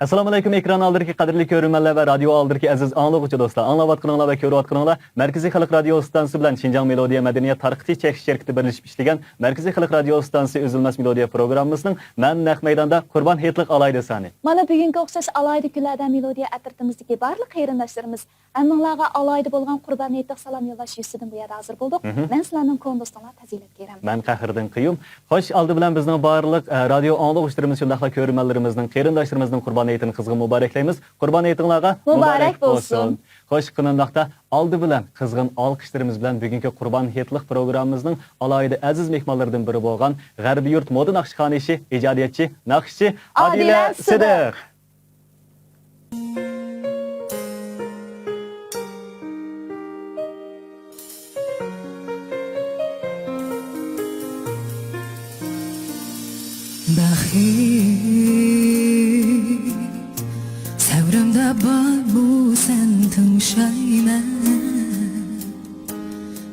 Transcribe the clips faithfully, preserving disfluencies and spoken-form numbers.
ئەسسالامۇئەلەيكۇم، ئېكران ئالدىدىكى قەدىرلىك كۆرۈرمەنلەر ۋە رادىيو ئالدىدىكى ئەزىز ئاڭلىغۇچى دوستلار. ئاڭلاۋاتقىنىڭلار ۋە كۆرۈۋاتقىنىڭلار مەركىزىي خەلق رادىيو ئىستانسىسى بىلەن شىنجاڭ مېلودىيە مەدەنىيەت تارقىتىش چېكىش شىركىتى بىرلىشىپ ئىشلىگەن مەركىزىي خەلق رادىيو ئىستانسىسى ئۈزۈلمەس مېلودىيە پروگراممىسىنىڭ مەن نەق مەيداندا قۇربان ھېيتلىق ئالاھىدە سانى. مانا بۈگۈنگە ئوخشاش ئالاھىدە كۈنلەردە مېلودىيە ئەترىتىمىزدىكى بارلىق قېرىنداشلىرىمىز ھەممىڭلارغا ئالاھىدە بولغان قۇربان ھېيتلىق سالام يوللاش يۈزىسىدىن بۇ يەردە ھازىر بولدۇق. مەن سىلەرنىڭ كون دوستۇڭلار پەزىلەت كېرەم. مەن قەھرىدىن قېيۇم. خوش، ئالدى بىلەن بىزنىڭ بارلىق، ئە، رادىيو ئاڭلىغۇچىلىرىمىز، شۇنداقلا كۆرۈرمەنلىرىمىزنىڭ، قېرىنداشلىرىمىزنىڭ قۇربان ھېيتىنى قىزغىن مۇبارەكلەيمىز. قۇربان ھېيتىڭلارغا مۇبارەك مۇبارەك بولسۇن. بولسۇن. خوش، قېنىنداقتا ئالدى بىلەن قىزغىن ئالقىشلىرىمىز بىلەن بۈگۈنكى قۇربان ھېيتلىق پروگراممىمىزنىڭ ئالاھىدە ئەزىز مېھمانلىرى دىن بىرى بولغان غەربىي يۇرت مودا ناخشىخانىشى، ئىجادىيەتچى، ناخشىچى ئادىلە ئادىلە سىدىق. سىدىق. بەخت، سەۋرىمدە بارمۇ سەن تىڭشايمەن،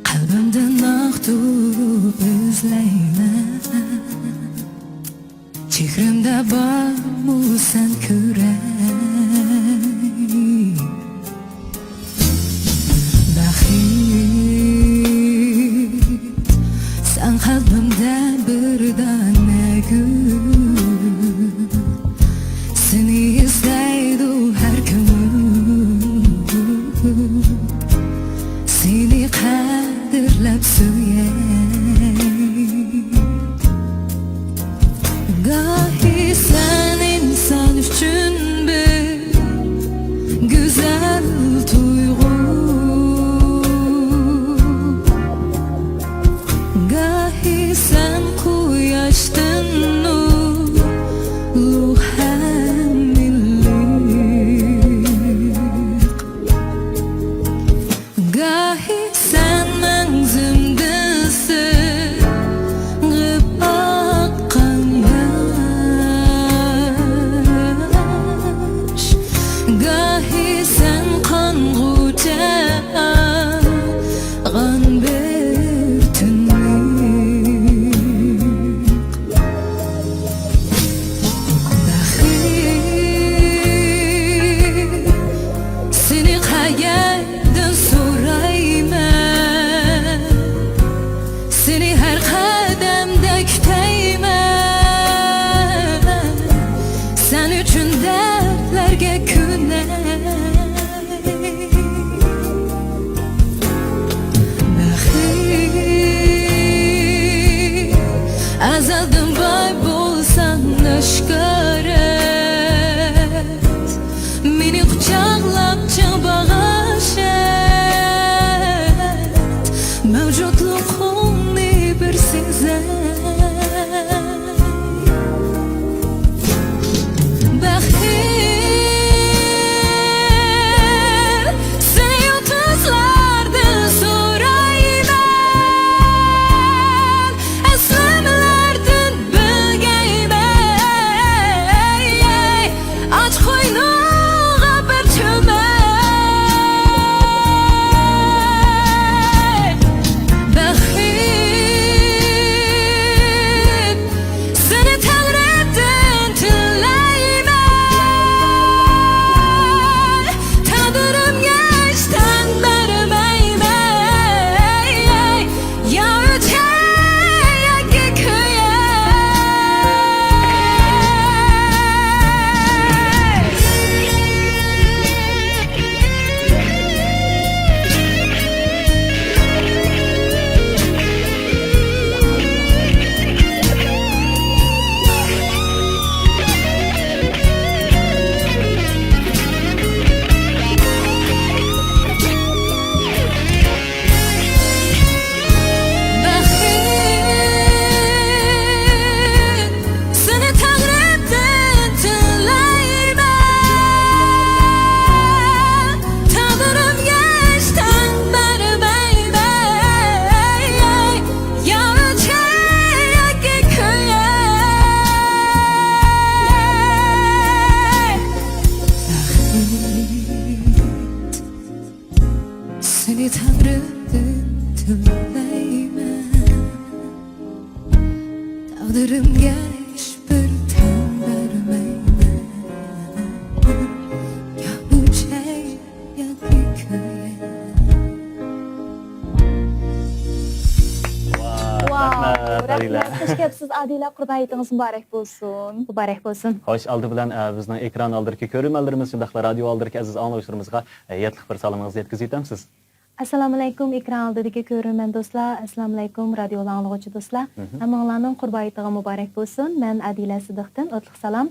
قەلبىمدە ناخ تۇرۇپ ئىزلەيمەن. چېھرىمدە بارمۇ سەن كۆرەي؟ بەخت، سەن قەلبىمدە بىر دانە گۈل، سېنى ئىزدەيدۇ ھەر كۆڭۈل، سېنى قەدىرلەپ سۆيەي. گاھى سەن ئىنسان ئۈچۈن بىر گۈزەل تۇيغۇ، گاھى سەن قۇياشتىن ئۇلۇغ ھەم ئىللىق. گاھى سەن مەڭزىمدە سىغىپ ئاققان ياش، گاھى سەن قانغۇچە ئاغقان بىر تۈنلۈك. بەخت، سېنى قەيەردىن سورايمەن؟ سېنى ھەر قەدەمدە كۈتەيمەن، سەن ئۈچۈن دەردلەرگە كۆنەي. بەخت، ئەزەلدىن باي بولساڭ ئاشكارا، مېنى قۇچاقلاپ چىڭ باغاش ئەت، مەۋجۇتلۇقۇڭنى بىر سېزەي. بەخت، سېنى يۇلتۇزلاردىن سورايمەن، ئەسلىمىلەردىن بىلگەيمەن، ئاچ قوينۇڭغا بىر چۆمەي. بەخت، سېنى تەڭرىدىن تىلەيمەن، تەقدىرىمگە ھېچ تەڭ بەرمەيمەن، يا ئۆچەي ياكى كۆيەي. بەخت، سېنى تەقدىردىن تىلەيمەن، تەقدىرىمگە ھېچ تەڭ بەرمەيمەن، يا ئۆچەي ياكى كۆيەي. بەخت، سېنى تەقدىردىن تىلەيمەن، تەقدىرىمگە ھېچبىر تەڭ بەرمەيمەن، ۋاۋ، رەھمەت، ئادىلە. رەھمەت، خۇش كەپسىز، ئادىلە، قۇربان ھېيتىڭىز مۇبارەك بولسۇن. مۇبارەك بولسۇن. خوش، ئالدى بىلەن، ئە، بىزنىڭ ئېكران ئالدىدىكى كۆرۈرمەنلىرىمىز، شۇنداقلا رادىيو ئالدىدىكى ئەزىز ئاڭلىغۇچىلىرىمىزغا، ئە، ھېيتلىق بىر سالىمىڭىزنى يەتكۈزۈۋېتەمسىز؟ ئەسسالامۇئەلەيكۇم، ئېكران ئالدىدىكى كۆرۈرمەن دوستلار. ئەسسالامۇئەلەيكۇم، رادىيو ئاڭلىغۇچى دوستلار. مھم. ھەممىڭلارنىڭ قۇربان ھېيتىغا مۇبارەك بولسۇن. مەن ئادىلە سىدىقتىن ئوتلۇق سالام.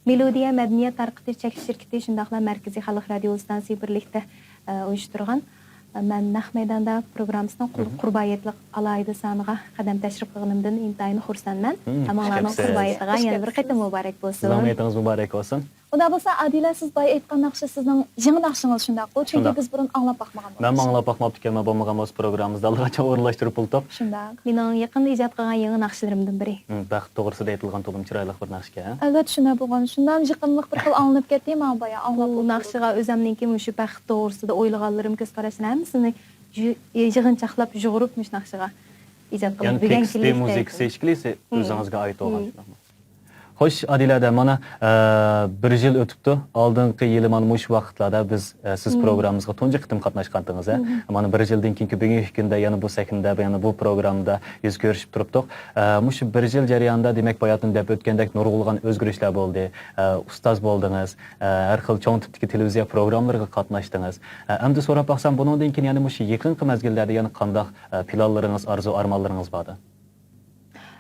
مېلودىيە مەدەنىيەت تارقىتىش چەكلىك شىركىتى شۇنداقلا مەركىزىي خەلق رادىيو ئىستانسىسى بىرلىكتە، ئە، ئۇيۇشتۇرغان، ئە، مەن نەق مەيداندا پروگراممىسىنىڭ قۇل-، مھم. قۇربان ھېيتلىق ئالاھىدە سانىغا قەدەم تەشرىپ قىلغىنىمدىن ئىنتايىن خۇرسەنمەن. مم، ھەممىڭلارنىڭ قۇربان ھېيتىغا يەنە بىر قېتىم مۇبارەك بولسۇن. سىزنىڭ ھېيتىڭىز مۇبارەك بولسۇن. ئۇنداق بولسا، ئادىلە، سىز بايا ئېيتقان ناخشا سىزنىڭ يېڭى ناخشىڭىز، شۇنداققۇ؟ چۈنكى شۇنداق. بىز بۇرۇن ئاڭلاپ باقمىغان بولىمىز. مەنمۇ ئاڭلاپ باقماپتىكەنمەن، بولمىغان بولسا پروگراممىمىزدا ئاللىقاچان ئورۇنلاشتۇرۇپ بولدۇق. شۇنداق. مېنىڭ يېقىندا ئىجاد قىلغان يېڭى ناخشىلىرىمدىن بىرى. مم، بەخت توغرىسىدا ئېيتىلغان تولىمۇ چىرايلىق بىر ناخشىكەن. ئەلۋەتتە، شۇنداق بولغان. شۇنداق يېقىملىق بىر خىل ئاڭلىنىپ كەتتى ماڭا بايا ئاڭلاپ بۇ ئولتۇرۇپ. ناخشىغا ئۆزەمنىڭكى مۇشۇ بەخت توغرىسىدا ئويلىغانلىرىم، كۆز قاراشلىرىم ھەممىسىنى يىغىنچاقلاپ، يۇغۇرۇپ مۇشۇ ناخشىغا ئىجاد قىلدىم. يەنى تېكىستى، مۇزىكىسى ئىككىلىسى ئۆزىڭىزگە ئائىت بولغان، شۇنداقمۇ؟ خوش، ئادىلە ھەدە، مانا، ئە، بىر يىل ئۆتۈپتۇ. ئالدىنقى يىلى مانا مۇشۇ ۋاقىتلاردا بىز، ئە، سىز پروگراممىمىزغا تۇنجى قېتىم قاتناشقانتىڭىز، ھە؟ مانا بىر يىلدىن كېيىنكى بۈگۈنكى كۈندە يەنە بۇ سەھنىدە، يەنە بۇ پروگراممىدا يۈز كۆرۈشۈپ تۇرۇپتۇق. ئە، مۇشۇ بىر يىل جەريانىدا، دېمەك، باياتىن دەپ ئۆتكەندەك نۇرغۇنلىغان ئۆزگىرىشلەر بولدى. ئە، ئۇستاز بولدىڭىز، ئە، ھەر خىل چوڭ تىپتىكى تېلېۋىزىيە پروگراممىلىرىغا قاتناشتىڭىز. ئە، ئەمدى سوراپ باقسام، بۇنىڭدىن كېيىن يەنە مۇشۇ يېقىنقى مەزگىللەردە يەنە قانداق، ئە، پىلانلىرىڭىز، ئارزۇ-ئارمانلىرىڭىز باردى؟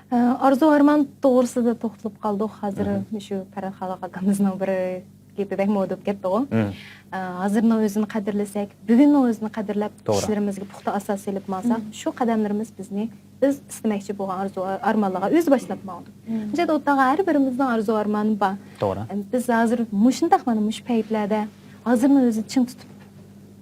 ئارزۇ-ئارمان توغرىسىدا توختىلىپ قالدۇق. ھازىر مۇشۇ پەرھات خانلىق ئاكىمىزنىڭ بىر گېپى بەك مودا بولۇپ كەتتىغۇ. ھازىرنىڭ ئۆزىنى قەدىرلىسەك، بۈگۈننىڭ ئۆزىنى قەدىرلەپ، توغرا. ئىشلىرىمىزگە پۇختا ئاساس سېلىپ ماڭساق، شۇ قەدەملىرىمىز بىزنى بىز ئىستىمەكچى بولغان ئارزۇ-ئارمانلارغا ئۆزى باشلاپ ماڭىدۇ. شۇنچە ئوتتاغا ھەر بىرىمىزنىڭ ئارزۇ-ئارمانى بار. توغرا. بىز ھازىر مۇشۇنداق مانا مۇشۇ پەيتلەردە ھازىرنىڭ ئۆزىنى چىڭ تۇتۇپ،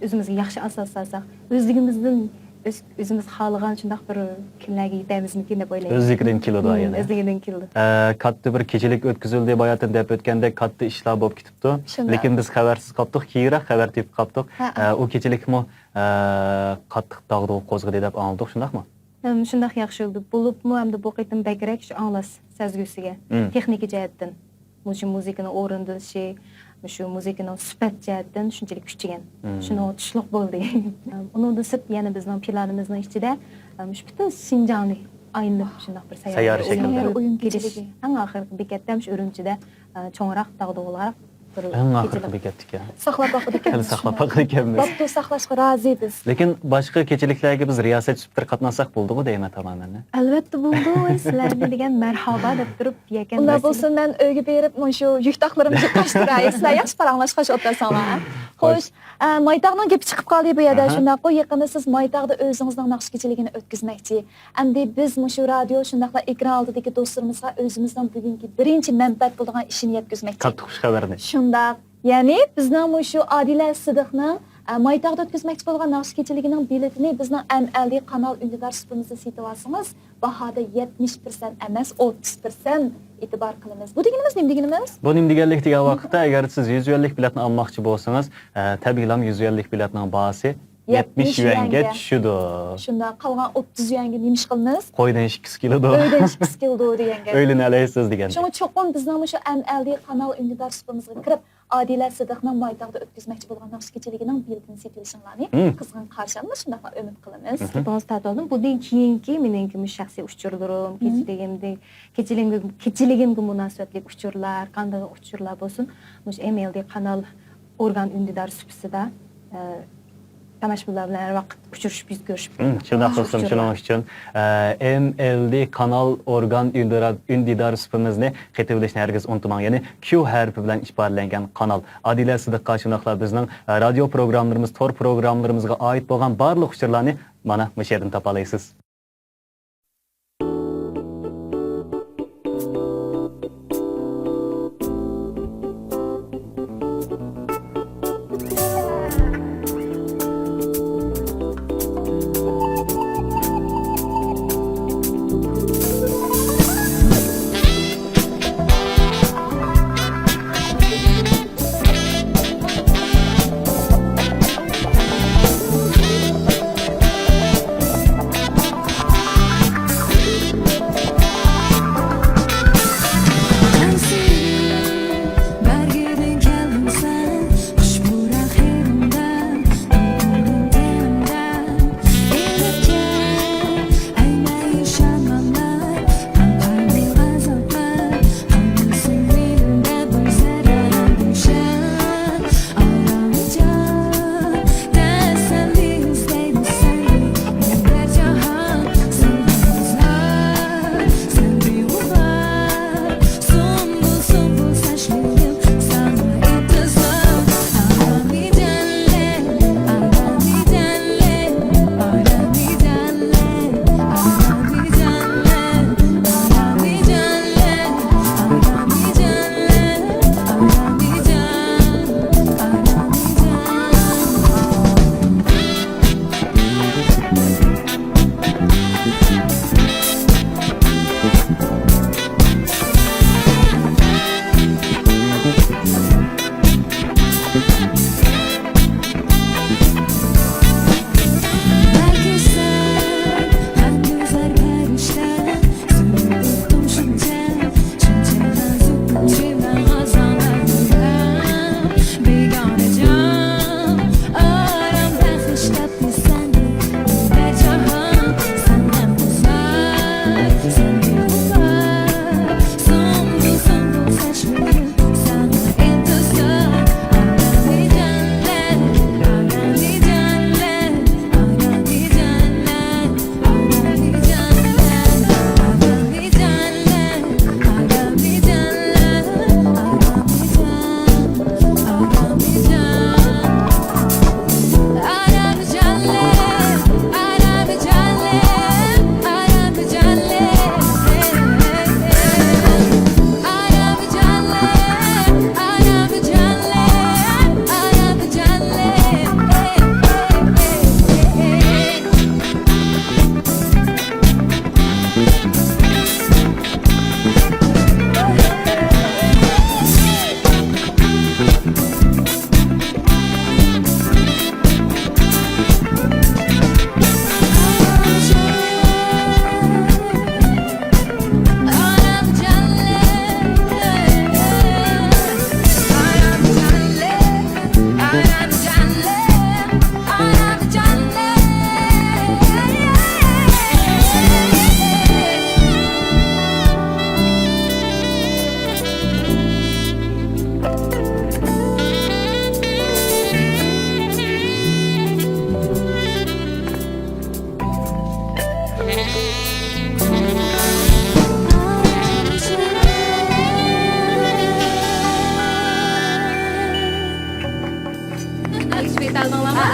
ئۆزىمىزگە ياخشى ئاساس سالساق، ئۆزلۈكىمىزدىن ئۆز-، ئۆزىمىز خالىغان شۇنداق بىر كۈنلەرگە يېتەرمىزمىكىن دەپ ئويلايمەن. ئۆزلۈكىدىن كېلىدۇ، مم، يەنە. ئۆزلۈكىدىن كېلىدۇ. ئە، كاتتا بىر كېچىلىك ئۆتكۈزۈلدى، باياتىن دەپ ئۆتكەندەك كاتتا ئىشلار بولۇپ كېتىپتۇ. شۇنداق. لېكىن بىز خەۋەرسىز قاپتۇق، كېيىنرەك خەۋەر تېپىپ قاپتۇق. ھەئە. ئە، ئۇ كېچىلىكمۇ، ئە، قاتتىق داغدۇغا قوزغىدى دەپ ئاڭلىدۇق، شۇنداقمۇ؟ ھەم شۇنداق ياخشى بولدى. بولۇپمۇ ئەمدى بۇ قېتىم بەكرەك شۇ ئاڭلاش سەزگۈسىگە، مم. تېخنىكا جەھەتتىن. مۇشۇ مۇزىكىنىڭ ئورۇندىلىشى، مۇشۇ مۇزىكىنىڭ سۈپەت جەھەتتىن شۇنچىلىك كۈچىگەن. مم. شۇنىڭغا تۇشلۇق بولدى. ئۇنىڭدىن سىرت يەنە بىزنىڭ پىلانىمىزنىڭ ئىچىدە، مۇشۇ پۈتۈن شىنجاڭنى ئايلىنىپ شۇنداق بىر سەييارە سەييارە شەكىلدە ئويۇن ئويۇن كېلىش. كېچىلىكى. ئەڭ ئاخىرقى بېكەتتە مۇشۇ ئۈرۈمچىدە، چوڭراق داغدۇغىلىق بىر ئەڭ ئاخىرقى كېچىلىك. بېكەتتىكەن. ساقلاپ باقىدىكەنمىز. ھەم ساقلاپ باقىدىكەنمىز. بوپتۇ، ساقلاشقا رازى بىز. لېكىن باشقا كېچىلىكلەرگە بىز رىياسەتچى سۈپىتىدە قاتناشساق بولىدىغۇ دەيمەن تامامەن. ئەلۋەتتە بولىدۇ، ۋاي، سىلەرنى دېگەن مەرھابا دەپ تۇرۇپ يەكەن ئۇنداق بولسۇن، مەن ئۆيگە بېرىپ مۇشۇ يۈك تاقلىرىمنى يۈكلەشتۈرەي. سىلەر ياخشى پاراڭلاشقاچ ئولتۇرساڭلار. خوش. خوش، ئە، مايتاغنىڭ گېپى چىقىپ قالدى بۇ يەردە. ئاھا. شۇنداققۇ، يېقىندا سىز مايتاغدا ئۆزىڭىزنىڭ ناخشا كېچىلىكىنى ئۆتكۈزمەكچى. ئەمدى بىز مۇشۇ رادىيو شۇنداقلا ئېكران ئالدىدىكى دوستلىرىمىزغا ئۆزىمىزنىڭ بۈگۈنكى بىرىنچى مەنپەئەت بولىدىغان ئىشىنى يەتكۈزمەكچى. كاتتا خۇش خەۋەرنى. شۇنداق. يەنى بىزنىڭ مۇشۇ ئادىلە سىدىقنىڭ، ئە، مايتاغدا ئۆتكۈزمەكچى بولغان ناخشا كېچىلىكىنىڭ بېلىتىنى بىزنىڭ ئەم ئەل دى قانال ئۈندىدار سۇپىمىزدا سېتىۋالسىڭىز، باھادا يەتمىش پىرسەنت ئەمەس، ئوتتۇز پىرسەنت ئېتىبار قىلىمىز. بۇ دېگىنىمىز نېمە دېگىنىمىز؟ بۇ نېمە دېگەنلىك دېگەن ۋاقىتتا، ئەگەر سىز يۈز يۈەنلىك بېلەتنى ئالماقچى بولسىڭىز، ئە، تەبىئىيلا يۈز يۈەنلىك بېلەتنىڭ باھاسى يەتمىش يۈەنگە چۈشىدۇ. شۇنداق، قالغان ئوتتۇز يۈەنگە نېمە ئىش قىلىمىز؟ قويدىن ئىككىسى كېلىدۇ. ئۆيدىن ئىككىسى كېلىدۇ دېگەن گەپ. ئۆيلىنەلەيسىز دېگەن. شۇڭا چوقۇم بىزنىڭ مۇشۇ ئەم ئەل دى قانال ئۈندىدار سۇپىمىزغا كىرىپ، ئادىلە سىدىقنىڭ مايتاغدا ئۆتكۈزمەكچى بولغان ناخشا كېچىلىكىنىڭ بېلىتىنى سېتىۋېلىشىڭلارنى مم. قىزغىن قارشى ئالىمىز، شۇنداقلا ئۈمىد قىلىمىز. مم. گېپىڭىزنى تارتىۋالدىم. بۇندىن كېيىنكى مېنىڭكى مۇشۇ شەخسىي ئۇچۇرلىرىم، مم. كېچىلىكىمدە، كېچىلىكىم-، كېچىلىكىمگە مۇناسىۋەتلىك ئۇچۇرلار، قانداق ئۇچۇرلار بولسۇن، مۇشۇ ئەم ئەل دى قانال ئورگان ئۈندىدار سۇپىسىدا، ئە، تاماشىبىنلار بىلەن ھەر ۋاقىت ئۇچرىشىپ، يۈز كۆرۈشۈپ مم، شۇنداق قىلسۇن، شۇنىڭ ئۈچۈن، ئە، ئەم ئەل دى قانال ئورگان ئۈندىدار، ئۈندىدار سۇپىمىزنى قېتىۋېلىشنى ھەرگىز ئۇنتۇماڭ. يەنى كيۇ ھەرپى بىلەن ئىپادىلەنگەن قانال. ئادىلە سىدىققا شۇنداقلا بىزنىڭ، ئە، رادىيو پروگراممىلىرىمىز، تور پروگراممىلىرىمىزغا ئائىت بولغان بارلىق ئۇچۇرلارنى مانا مۇشۇ يەردىن تاپالايسىز.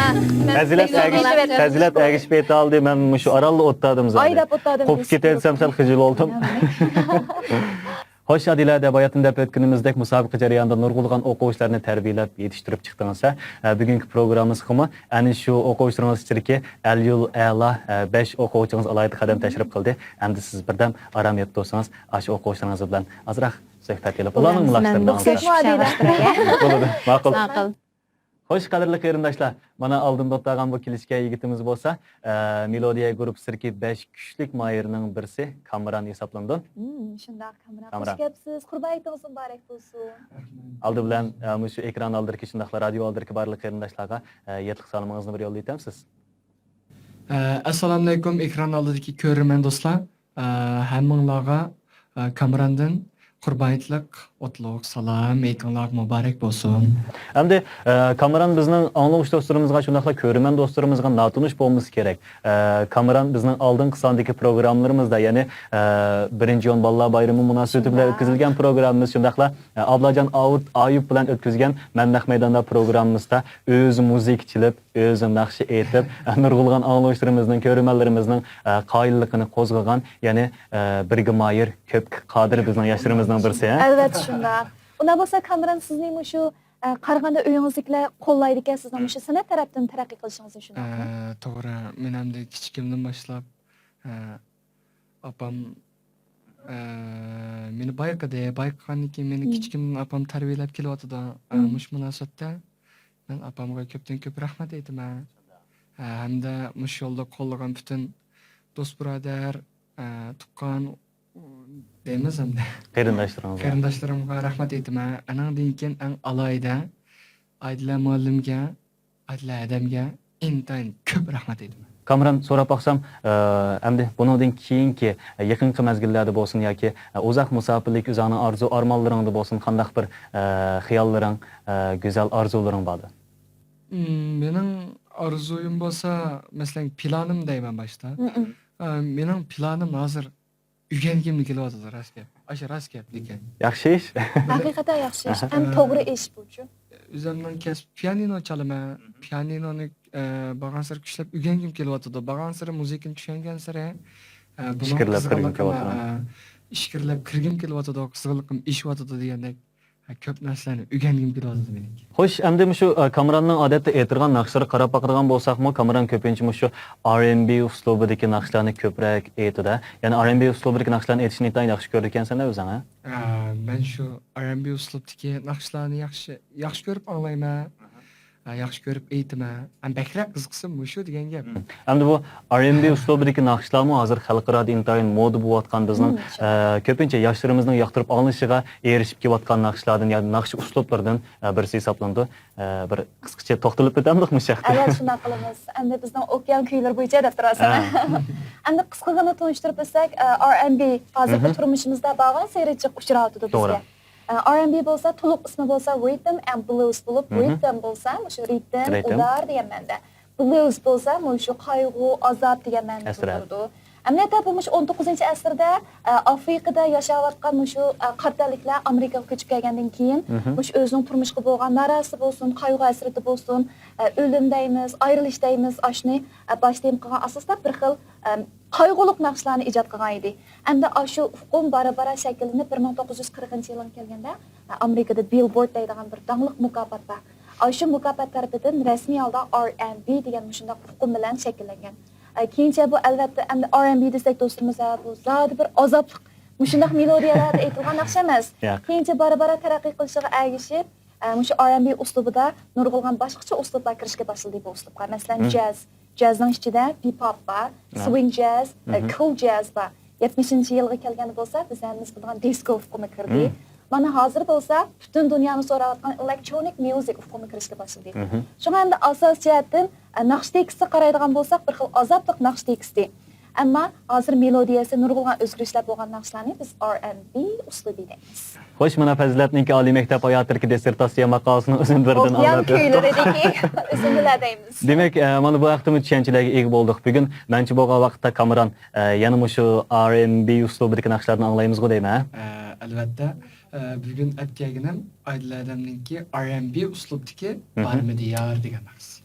پەزىلەت ئەگىشىپ، پەزىلەت ئەگىشىپ ئېيتالدى، مەن مۇشۇ ئارانلا ئوتتادىم زادى. ئاي دەپ ئوتتادىم. قوپۇپ كېتەلسەم سەل خىجىل بولدۇم. خوش، ئادىلە دەپ ھاياتىم دەپ ئۆتكىنىمىزدەك مۇسابىقە جەريانىدا نۇرغۇنلىغان ئوقۇغۇچىلارنى تەربىيەلەپ يېتىشتۈرۈپ چىقتىڭىز ھە. ئە، بۈگۈنكى پروگراممىمىزغىمۇ ئەنە شۇ ئوقۇغۇچىلىرىڭىز ئىچىدىكى ئەليۇل ئەلا، ئە، بەش ئوقۇغۇچىڭىز ئالاھىدە قەدەم تەشرىپ قىلدى. ئەمدى سىز بىردەم ئارام يەپ تۇرسىڭىز، ئاشۇ ئوقۇغۇچىلىرىڭىز بىلەن ئازراق سۆھبەت ئېلىپ، ئۇلارنىڭ مۇلاھىزىلىرىنى ئاڭلاپ. بولىدۇ، ماقۇل. ماقۇل. خوش، قەدىرلىك قېرىنداشلار، مانا ئالدىمدا ئولتۇرغان بۇ كىلىچكە يىگىتىمىز بولسا، ئە، مېلودىيە گۇرۇپپىسىدىكى بەش كۈچلۈك ماھىرنىڭ بىرسى كامران ھېسابلىنىدۇ. مم، شۇنداق، كامران، كامران. خوش كەپسىز، قۇربان ھېيتىڭىز مۇبارەك بولسۇن. ئالدى بىلەن، ئە، مۇشۇ ئېكران ئالدىدىكى، شۇنداقلا رادىيو ئالدىدىكى بارلىق قېرىنداشلارغا، ئە، ياتلىق سالىمىڭىزنى بىر يوللايتامسىز؟ ئە، ئەسسالامۇئەلەيكۇم، ئېكران ئالدىدىكى كۆرۈرمەن دوستلار. ئە، ھەممىڭلارغا، ئە، كامراندىن قۇربان ھېيتلىق ئوتلۇق سالام، ھېيتىڭلار مۇبارەك بولسۇن. ئەمدى، ئە، كامران بىزنىڭ ئاڭلىغۇچى دوستلىرىمىزغا، شۇنداقلا كۆرۈرمەن دوستلىرىمىزغا ناتونۇش بولمىسا كېرەك. ئە، كامران بىزنىڭ ئالدىنقى ساندىكى پروگراممىلىرىمىزدا، يەنى، ئە، بىرىنچى ئىيۇن بالىلار بايرىمى مۇناسىۋىتى بىلەن ئۆتكۈزۈلگەن پروگراممىمىز، شۇنداقلا، ئە، ئابلاجان ئاۋۇت ئايۇپ بىلەن ئۆتكۈزگەن مەن نەق مەيداندا پروگراممىمىزدا ئۆزى مۇزىكا چېلىپ، ئۆزى ناخشا ئېيتىپ، نۇرغۇنلىغان ئاڭلىغۇچىلىرىمىزنىڭ، كۆرۈرمەنلىرىمىزنىڭ، ئە، قايىللىقىنى قوزغىغان، يەنى، ئە، بىرگە ماھىر، كۆپكە قادىر بىزنىڭ ياشلىرىمىزنىڭ بىرسى، ھە؟ ئەلۋەتتە شۇنداق. ئۇنداق بولسا، كامران، سىزنى مۇشۇ، ئە، قارىغاندا ئۆيىڭىزدىكىلەر قوللايدىكەن، سىزنىڭ مۇشۇ سەنئەت تەرەپتىن تەرەققىي قىلىشىڭىزنى، شۇنداقمۇ؟ ئە، توغرا. مېنىڭ ئەمدى كىچىكىمدىن باشلاپ، ئە، ئاپام، ئە، مېنى بايقىدى. بايقىغاندىن كېيىن مېنى كىچىكىمدىن ئاپام تەربىيەلەپ كېلىۋاتىدۇ. ئە، مۇشۇ مۇناسىۋەتتە مەن ئاپامغا كۆپتىن كۆپ رەھمەت ئېيتىمەن. ئە، ھەمدە مۇشۇ يولدا قوللىغان پۈتۈن دوست بۇرادەر، ئە، تۇغقان، دەيمىز ئەمدى. قېرىنداشلىرىڭىزغا. قېرىنداشلىرىمغا رەھمەت ئېيتىمەن. ئانىڭدىن كېيىن ئەڭ ئالاھىدە ئادىلە مۇئەللىمگە، ئادىلە ھەدەمگە ئىنتايىن كۆپ رەھمەت ئېيتىمەن. كامران، سوراپ باقسام، ئە، ئەمدى بۇنىڭدىن كېيىنكى، ئە، يېقىنقى مەزگىللەردە بولسۇن ياكى، ئە، ئۇزاق مۇساپىلىك ئۆزۈڭنىڭ ئارزۇ ئارمانلىرىڭدا بولسۇن، قانداق بىر، ئە، خىياللىرىڭ، ئە، گۈزەل ئارزۇلىرىڭ باردۇ؟ مم، مېنىڭ ئارزۇيۇم بولسا، مەسىلەن، پىلانىم دەيمەن باشتا. مم. ئە، مېنىڭ پىلانىم ھازىر ئۆگەنگۈم كېلىۋاتىدۇ، راست گەپ. ئاشۇ راست گەپ لېكىن. ياخشى ئىش. ھەقىقەتەن ياخشى ئىش. ئەم، توغرا ئىش بۇچۇ. ئۆزۈمنىڭ كەسپى پىيانىنو چالىمەن. پىيانىنونى، ئە، بارغانسېرى كۈچلەپ ئۆگەنگۈم كېلىۋاتىدۇ. بارغانسېرى مۇزىكىنى چۈشەنگەنسېرى، ئە، بۇنىڭ ئىچكىرىلەپ كىرگۈم قىزغىنلىقىم، كېلىۋاتىدۇ. ئە، ئىچكىرىلەپ كىرگۈم كېلىۋاتىدۇ، قىزغىنلىقىم ئېشىۋاتىدۇ دېگەندەك. ھە، كۆپ نەرسىلەرنى ئۆگەنگۈم كېلىۋاتىدۇ مېنىڭكى. خوش، ئەمدى مۇشۇ، ئە، كامراننىڭ ئادەتتە ئېيتىدىغان ناخشىلىرىغا قاراپ باقىدىغان بولساقمۇ، كامران كۆپىنچە مۇشۇ ئار ئەن بى ئۇسلۇبىدىكى ناخشىلارنى كۆپرەك ئېيتىدۇ. يەنى ئار ئەن بى ئۇسلۇبىدىكى ناخشىلارنى ئېيتىشنى ئىنتايىن ياخشى كۆرىدىكەنسەن ئۆزۈڭ، ھە؟ ئە، مەن شۇ ئار ئەن بى ئۇسلۇبتىكى ناخشىلارنى ياخشى، ياخشى كۆرۈپ ئاڭلايمەن. ئە، ياخشى كۆرۈپ ئېيتىمەن. ئەم، بەكرەك قىزىقسىنىم مۇشۇ دېگەن گەپ. ئەمدى بۇ ئار ئەن بى ئۇسلۇبىدىكى ناخشىلارمۇ ھازىر خەلقئارادا ئىنتايىن مودا بولۇۋاتقان، بىزنىڭ، ئە، كۆپىنچە ياشلىرىمىزنىڭ ياقتۇرۇپ ئاڭلىشىغا ئېرىشىپ كېلىۋاتقان ناخشىلاردىن يا ناخشا ئۇسلۇبلىرىدىن، ئە، بىرسى ھېسابلىنىدۇ. ئە، بىر قىسقىچە توختىلىپ ئۆتەمدۇق مۇشۇ ھەقتە؟ ئەلۋەتتە، شۇنداق قىلىمىز. ئەمدى بىزنىڭ ئوكيان كۈيلىرى بويىچە دەپ تۇراسەن. ھە. ئەمدى قىسقىغىنا تونۇشتۇرۇپ ئۆتسەك، ئە، ئار ئەن بى ھازىرقى تۇرمۇشىمىزدا بارغانسېرى جىق ئۇچراۋاتىدۇ بىزگە. ئە، ئار ئەن بى بولسا تولۇق ئىسمى بولسا رىتم ئەند بلۇز بولۇپ، رىتم بولسا مۇشۇ رىتم، ئۇدار دېگەن مەنىدە. بلۇز بولسا مۇشۇ قايغۇ، ئازاب دېگەن مەنىدە تۇرىدۇ. ئەمەلىيەتتە بۇ مۇشۇ ئون توققۇزىنچى ئەسىردە، ئە، ئافرىقىدا ياشاۋاتقان مۇشۇ، ئە، قارا تەنلىكلەر ئامېرىكىغا كۆچۈپ كەلگەندىن كېيىن، مۇشۇ ئۆزىنىڭ تۇرمۇشقا بولغان نارازىسى بولسۇن، قايغۇ ھەسرىتى بولسۇن، ئە، ئۆلۈم دەيمىز، ئايرىلىش دەيمىز، ئاشۇنى، ئە، باش تېما قىلغان ئاساستا بىر خىل، ئەم، قايغۇلۇق ناخشىلارنى ئىجاد قىلغان ئىدى. ئەمدى ئاشۇ ئۇقۇم بارا-بارا شەكىللىنىپ، بىر مىڭ توققۇز يۈز قىرىقىنچى يىلىغا كەلگەندە، ئە، ئامېرىكىدا بىلبورد دەيدىغان بىر داڭلىق مۇكاپات بار. ئاشۇ مۇكاپات تەرىپىدىن رەسمىي ھالدا ئار ئەن بى دېگەن مۇشۇنداق ئۇقۇم بىلەن شەكىللەنگەن. ئە، كېيىنچە بۇ، ئەلۋەتتە، ئەمدى ئار ئەن بى دېسەك دوستلىرىمىز، ھە، بۇ زادى بىر ئازابلىق، مۇشۇنداق مېلودىيەلەردە ئېيتىلغان ناخشا ئەمەس. كېيىنچە بارا-بارا تەرەققىي قىلىشىغا ئەگىشىپ، ئە، مۇشۇ ئار ئەن بى ئۇسلۇبىدا نۇرغۇنلىغان باشقىچە ئۇسلۇبلار كىرىشكە باشلىدى بۇ ئۇسلۇبقا. مەسىلەن، جاز. جازنىڭ ئىچىدە بىپاپ بار، سۋىنگ جاز، ئە، كول جاز بار. يەتمىشىنچى يىلغا كەلگەندە بولسا، بىز ھەممىمىز بىلىدىغان دىسكو ئۇقۇمى كىردى. مانا ھازىر بولسا پۈتۈن دۇنيانى سوراۋاتقان ئېلېكترونىك ميۇزىك ئۇقۇمى كىرىشكە باشلىدى. شۇڭا ئەمدى ئاساسىي جەھەتتىن، ئە، ناخشا تېكىستىغا قارايدىغان بولساق، بىر خىل ئازابلىق ناخشا تېكىستى. ئەمما ھازىر مېلودىيەسى نۇرغۇنلىغان ئۆزگىرىشلەر بولغان ناخشىلارنى بىز ئار ئەن بى ئۇسلۇبى دەيمىز. خوش، مانا پەزىلەتنىڭكى ئالىي مەكتەپ ھاياتىدىكى دىسسېرتاتسىيە ماقالىسىنىڭ ئۈزۈندىلىرىدىن ئوكيان ئاڭلاپ كۈيلىرىدىكى ئۈزۈندىلەر دەيمىز. دېمەك، ئە، مانا بۇ ھەقتىمۇ چۈشەنچىلەرگە ئىگە بولدۇق. بۈگۈن مەنچە بولغان ۋاقىتتا كامران، ئە، يەنە مۇشۇ ئار ئەن بى ئۇسلۇبىدىكى ناخشىلاردىن ئاڭلايمىزغۇ دەيمەن، ھە؟ ئە، ئەلۋەتتە. ئە، بۈگۈن ئەپ كەلگىنىم ئادىل ئادەمنىڭكى ئار ئەن بى ئۇسلۇبتىكى بارمىدى يار دېگەن ناخشىسى.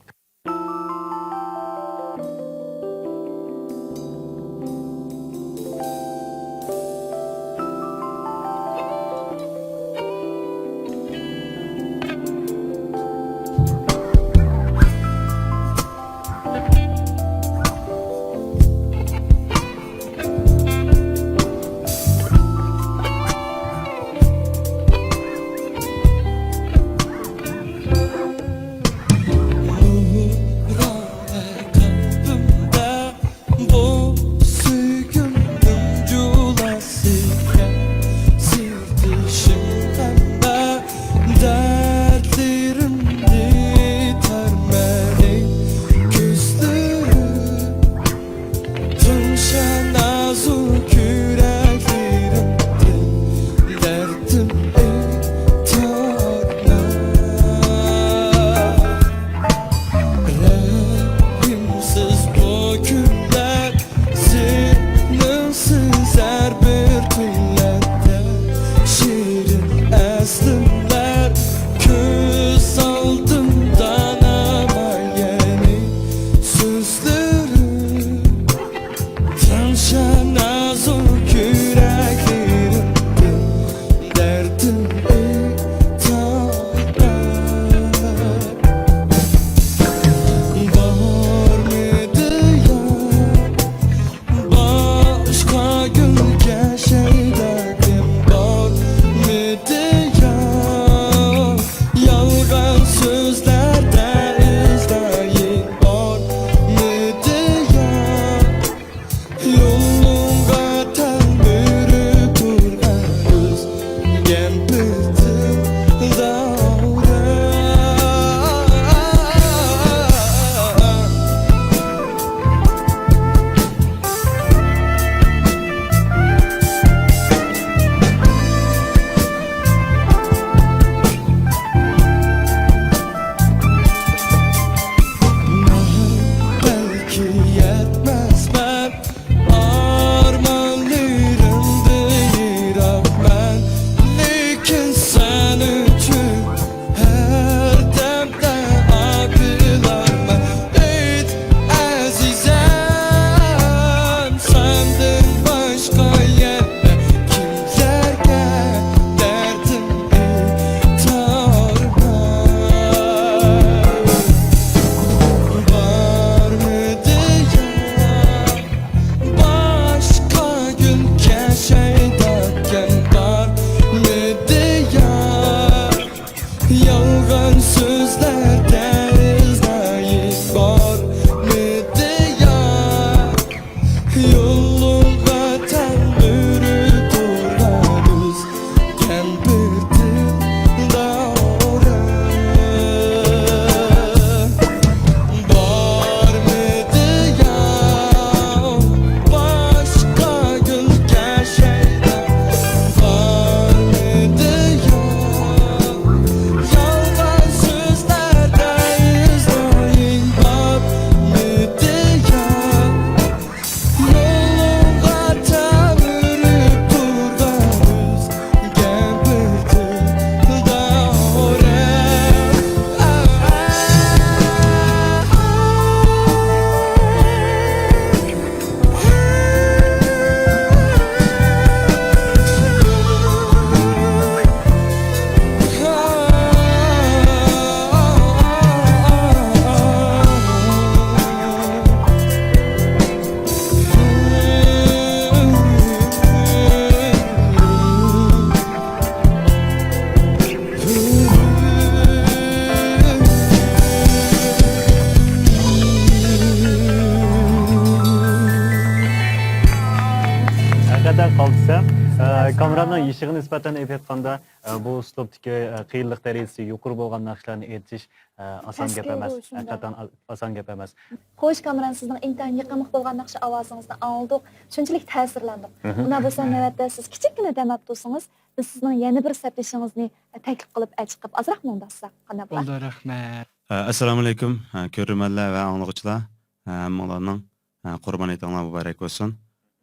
قالدى دېسەم، ئە، كامېرانىڭ يېشىغا نىسبەتەن ئېيتىپ ئېيتقاندا، ئە، بۇ ئۇسلۇبتىكى، ئە، قىيىنلىق دەرىجىسى يۇقىرى بولغان ناخشىلارنى ئېيتىش، ئە، ئاسان گەپ ئەمەس. ھەقىقەتەن ئاسان گەپ ئەمەس. خوش، كامېران، سىزنىڭ ئىنتايىن يېقىملىق بولغان ناخشا ئاۋازىڭىزنى ئاڭلىدۇق. شۇنچىلىك تەسىرلەندۇق. مھم. ئۇنداق بولسا، نۆۋەتتە سىز كىچىككىنە دەم ئاپ تۇرسىڭىز، بىز سىزنىڭ يەنە بىر سەپدىشىڭىزنى تەكلىپ قىلىپ، ئە، چىقىپ ئازراق مۇڭداشساق قانداق بولار؟ بولدى، رەھمەت. ئە، ئەسسالامۇئەلەيكۇم، ئە، كۆرۈرمەنلەر ۋە ئاڭلىغۇچىلار. ئە، ھەممىڭلارنىڭ، ئە، قۇربان ھېيتىڭلار مۇبارەك بولسۇن.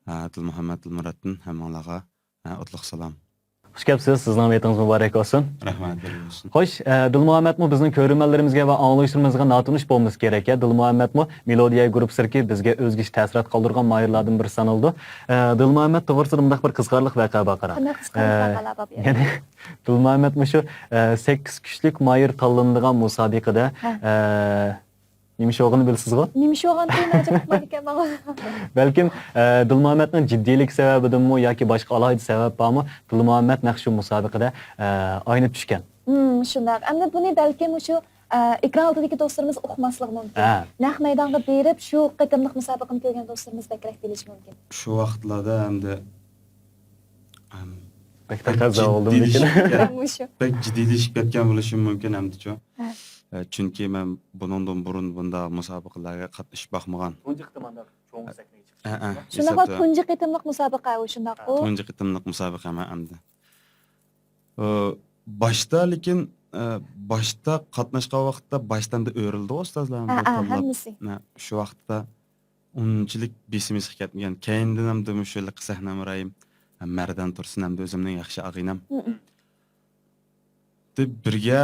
ئە، دىلمۇھەممەت دىلمۇراتتىن ھەممىڭلارغا، ئە، ئوتلۇق سالام. خۇش كەپسىز، سىزنىڭ ھېيتىڭىز مۇبارەك بولسۇن. رەھمەت، بەرىكەت بولسۇن. خوش، ئە، دىلمۇھەممەتمۇ بىزنىڭ كۆرۈرمەنلىرىمىزگە ۋە ئاڭلىغۇچىلىرىمىزغا ناتونۇش بولمىسا كېرەك، يا؟ دىلمۇھەممەتمۇ مېلودىيە گۇرۇپپىسىدىكى بىزگە ئۆزگىچە تەسىرات قالدۇرغان ماھىرلاردىن بىرى سانىلىدۇ. ئە، دىلمۇھەممەت توغرىسىدا مۇنداق بىر قىزىقارلىق ۋەقە بار، قاراڭ. قانداق قىزىقارلىق ئە، ۋەقەلەر بار بۇ يەردە؟ يەنى دىلمۇھەممەت مۇشۇ، ئە، سەككىز كۈچلۈك ماھىر تاللىنىدىغان مۇسابىقىدە، ھە. ئە، نېمە ئىش بولغىنىنى بىلىسىزغۇ؟ نېمە ئىش بولغانلىقىنى ئاجىق ئۇقمايدىكەن ماڭا. بەلكىم، ئە، دىلمۇھەممەتنىڭ جىددىيلىكى سەۋەبىدىنمۇ ياكى باشقا ئالاھىدە سەۋەب بارمۇ، دىلمۇھەممەت نەق شۇ مۇسابىقىدە، ئە، ئاينىپ چۈشكەن. ھىم، شۇنداق. ئەمدى بۇنى بەلكىم مۇشۇ، ئە، ئېكران ئالدىدىكى دوستلىرىمىز ئۇقماسلىقى مۇمكىن. ھە. نەق مەيدانغا بېرىپ، شۇ قېتىملىق مۇسابىقىنى كۆرگەن دوستلىرىمىز بەكرەك بىلىشى مۇمكىن. شۇ ۋاقىتلاردا ئەمدى، ئەم، بەك بەك تەقەززا بولدىمىكىن؟ جىددىيلىشىپ كەت-، مۇشۇ. بەك جىددىيلىشىپ كەتكەن بولۇشۇم مۇمكىن ئەمدىچۇ. ھە. ئە، چۈنكى مەن بۇنىڭدىن بۇرۇن بۇنداق مۇسابىقىلەرگە قاتنىشىپ باقمىغان. تۇنجى قېتىم ئانداق چوڭ سەھنىگە چىقىش. ھە، ھە، شۇنداقلا ھېسابتا. تۇنجى قېتىملىق مۇسابىقە ئۇ، شۇنداققۇ؟ تۇنجى قېتىملىق مۇسابىقە مەن ئەمدى. ئۇ، باشتا لېكىن، ئە، باشتا قاتناشقان ۋاقىتتا باشتا ئەمدى ئۆرۈلدى ئۇستازلار ھە، ئەمدى ھە، تاللاپ. ھەممىسى. ھە، شۇ ۋاقىتتا ئۇنچىلىك بېسىم ھېس كەتمىگەن. كەينىدىن ئەمدى مۇشۇ ھېلىقى سەھنە ھەمراھىم، ھە، مەردان تۇرسۇن ئەمدى ئۆزۈمنىڭ ياخشى ئاغىنەم. ھە، ھە. دەپ بىرگە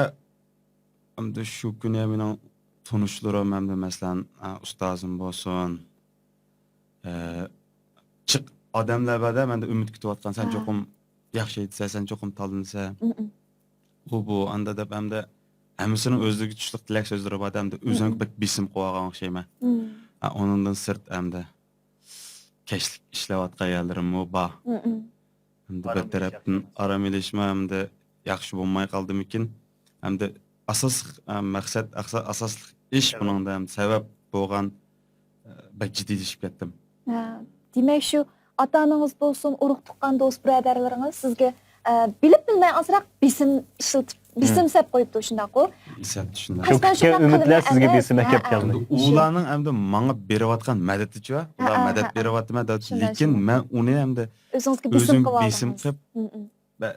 ئەمدى شۇ كۈنى مېنىڭ تونۇشلىرىم ئەمدى مەسىلەن، ئە، ئۇستازىم بولسۇن، ئە، جىق ئادەملەر بار-دە، مەندە ئۈمىد كۈتۈۋاتقان، سەن ھە. چوقۇم ياخشى ئېيتىسەن، سەن چوقۇم تاللىنىسەن. ھە، ھە. ئۇ بۇ ئاندا دەپ ئەمدى ھەممىسىنىڭ ئۆزلىرىگە چۈشلۈك تىلەك سۆزلىرى بار-دە، ئەمدى ئۆزۈڭگە ھە، ھە. بەك بېسىم قويۇۋالغان ئوخشايمەن. ھە. ھە، ئۇنىڭدىن سىرت ئەمدى كەچلىك ئىشلەۋاتقان يەرلىرىممۇ بار. ھە، ھە. ئەمدى بىر تەرەپتىن ئارام ئېلىشمۇ ئەمدى ياخشى بولماي قالدىمىكىن؟ ئەمدى ئاساسلىق، ئە، مەقسەت، ئاسا-، ئاساسلىق ئىش بۇنىڭدا ھەم سەۋەب بولغان، ئە، بەك جىددىيلىشىپ كەتتىم. ھە، دېمەك، شۇ ئاتا-ئانىڭىز بولسۇن، ئۇرۇق-تۇغقان، دوست-بۇرادەرلىرىڭىز سىزگە، ئە، بىلىپ-بىلمەي ئازراق بېسىم ئىشلىتىپ، بېسىم سەپ قويۇپتۇ، شۇنداققۇ؟ سەپتۇ، شۇنداق. شۇ قەستەن كۈتكەن شۇنداق ئۈمىدلەر قىلىنماي سىزگە ئەمەس. بېسىم ھە، ئەكەپ ھە. كەلدى. ئۇلارنىڭ ئەمدى ماڭا بېرىۋاتقان مەدىتىچۇ، ھە، ئۇلار ھە، مەدەت ھە، ھە. بېرىۋاتىمەن دەپ، شۇنداق، لېكىن شۇنداق. مەن ئۇنى ئەمدى ئۆزىڭىزگە بېسىم ئۆزۈڭ قىلىۋالدىڭىز. بېسىم قىلىپ، ھە، ھە.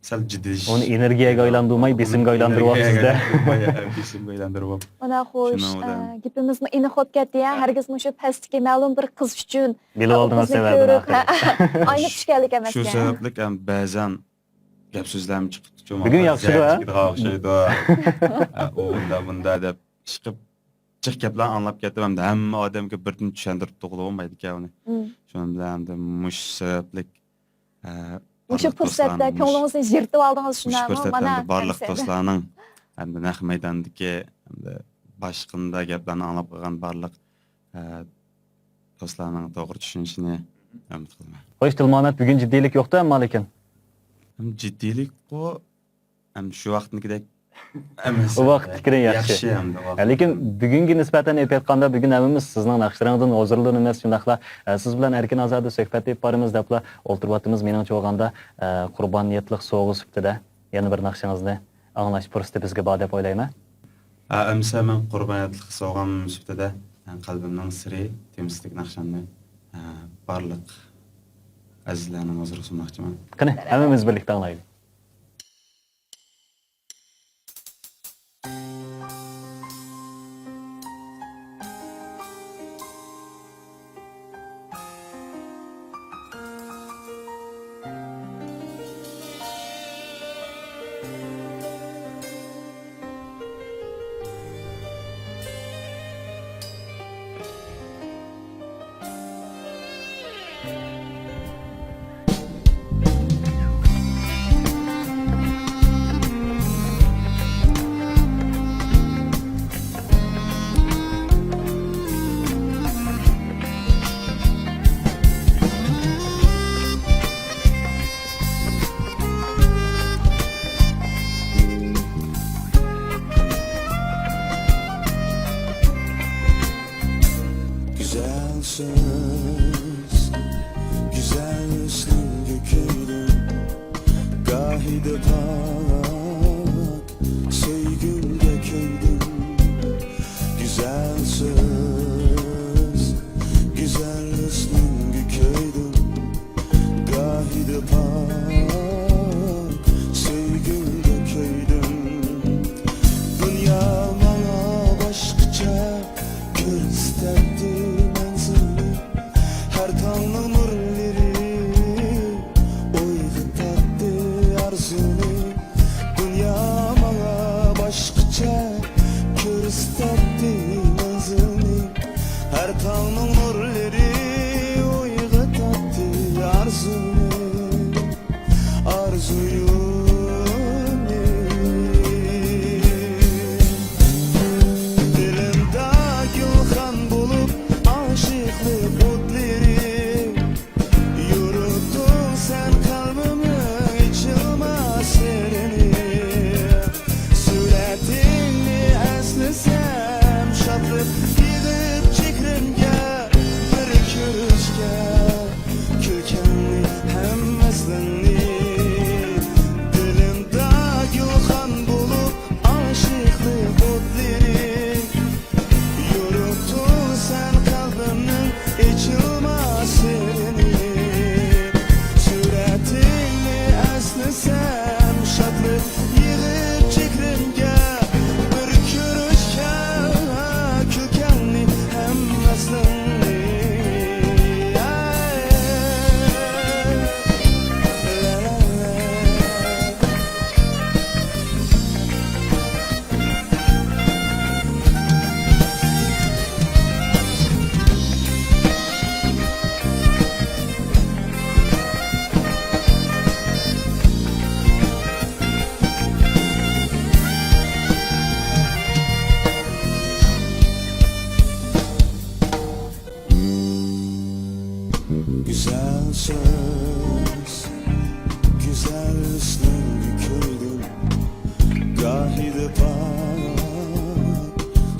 سەل جىددىيلىشىش. ئۇنى ئېنېرگىيەگە ئايلاندۇرماي، بېسىمگە ئايلاندۇرۇۋاپسىز-دە. ئېنېرگىيەگە ئايلاندۇرماي، ھە، بېسىمگە ئايلاندۇرۇۋاپتۇ. مانا خوش، شۇنىڭ بىلەن. ئە، گېپىمىزمۇ ئېنىق بولۇپ كەتتى، ھە. ھەرگىز مۇشۇ پەستىكى مەلۇم بىر قىز ئۈچۈن، بىلىۋالدىڭىز سەۋەبىنى ئاخىرى. ئاينىپ چۈشكەنلىك ئەمەسكەن. شۇ سەۋەبلىك ھەم بەزەن گەپ سۆزلەرمۇ چىقىپتۇ. بۈگۈن ياخشىغۇ، ھە؟ چىقىدىغان ئوخشايدۇ. ھە، ئۇ ئۇندا بۇندا دەپ ئىشقىپ جىق گەپلەرنى ئاڭلاپ كەتتىم ھەمدە ھەممە ئادەمگە بىردىن چۈشەندۈرۈپ تۇغىلى بولمايدىكەن ئۇنى. مم. شۇنىڭ بىلەن ھەمدە مۇشۇ سەۋەبلىك، ئە، مۇشۇ پۇرسەتتە كۆڭلىڭىزنى يىرتىۋالدىڭىز، شۇنداقمۇ؟ مانا، بارلىق دوستلارنىڭ ھەمدە نەق مەيداندىكى ھەمدە باشقا گەپلەرنى ئاڭلاپ قالغان بارلىق، ئە، دوستلارنىڭ توغرا چۈشىنىشىنى ئۈمىد قىلىمەن. خوش، دىلمۇھەممەت، بۈگۈن جىددىيلىك يوق-تە، ئەمما لېكىن. ھەم جىددىيلىكقۇ، ھەم شۇ ۋاقىتنىكىدەك ئەمەس. ئۇ ۋاقىتتىكىدىن ياخشى. ياخشى ھەمدە ۋاقىت. لېكىن بۈگۈنگە نىسبەتەن ئېلىپ ئېيتقاندا، بۈگۈن ھەممىمىز سىزنىڭ ناخشىلىرىڭىزدىن ھۇزۇرلىنىمىز، شۇنداقلا، ئە، سىز بىلەن ئەركىن ئازادە سۆھبەت ئېلىپ بارىمىز دەپلا ئولتۇرۇۋاتىمىز. مېنىڭچە بولغاندا، ئە، قۇربانىيەتلىك سوۋغا سۈپىتىدە يەنە بىر ناخشىڭىزنى ئاڭلاش پۇرسىتى بىزگە بار دەپ ئويلايمەن. ئە، ئەمسە مەن قۇربانىيەتلىك سوۋغام سۈپىتىدە، ئە، قەلبىمنىڭ سىرى تېمىسىدىكى ناخشامنى، ئە، بارلىق ئەزىزلەرنىڭ ھۇزۇرىغا سۇنماقچىمەن. قېنى، ھەممىمىز بىرلىكتە ئاڭلايلى. گۈزەل سۆز، گۈزەل ھۆسنۈڭگە كۆيدۈم، گاھىدا پاك سۆيگۈمگە كۆيدۈم. گۈزەل سۆز، گۈزەل ھۆسنۈڭگە كۆيدۈم، گاھىدا پاك سۆيگۈمگە كۆيدۈم. دۇنيا ماڭا باشقىچە كۆرسىتەتتى مەنزىلنى، ھەر تاڭنىڭ نۇرلىرى ئويغىتاتتى ئارزۇنى. دۇنيا ماڭا باشقىچە كۆرسىتەتتى مەنزىلنى، ھەر تاڭنىڭ نۇرلىرى ئويغىتاتتى ئارزۇنى. ئارزۇيۇمنى. دىلىمدا گۈلخان بولۇپ ئاشىقلىق ئوتلىرى، يورۇتتۇڭ سەن قەلبىمنىڭ ئېچىلماس سىرىنى. سۈرەتىڭنى ئەسلىسەم شادلىق يېغىپ چېھرىمگە، بىر كۆرۈشكە كۈلكەڭنى ھەم ۋەسلىڭنى. دىلىمدا گۈلخان بولۇپ ئاشىقلىق ئوتلىرى، يورۇتتۇڭ سەن قەلبىمنىڭ ئېچىلماس سىرىنى. سۈرەتىڭنى ئەسلىسەم شادلىق يېغىپ چېھرىمگە، بىر كۆرۈشكە كۈلكەڭنى ھەم ۋەسلىڭنى. گۈزەل سۆز، گۈزەل ھۆسنۈڭگە كۆيدۈم، گاھىدا پاك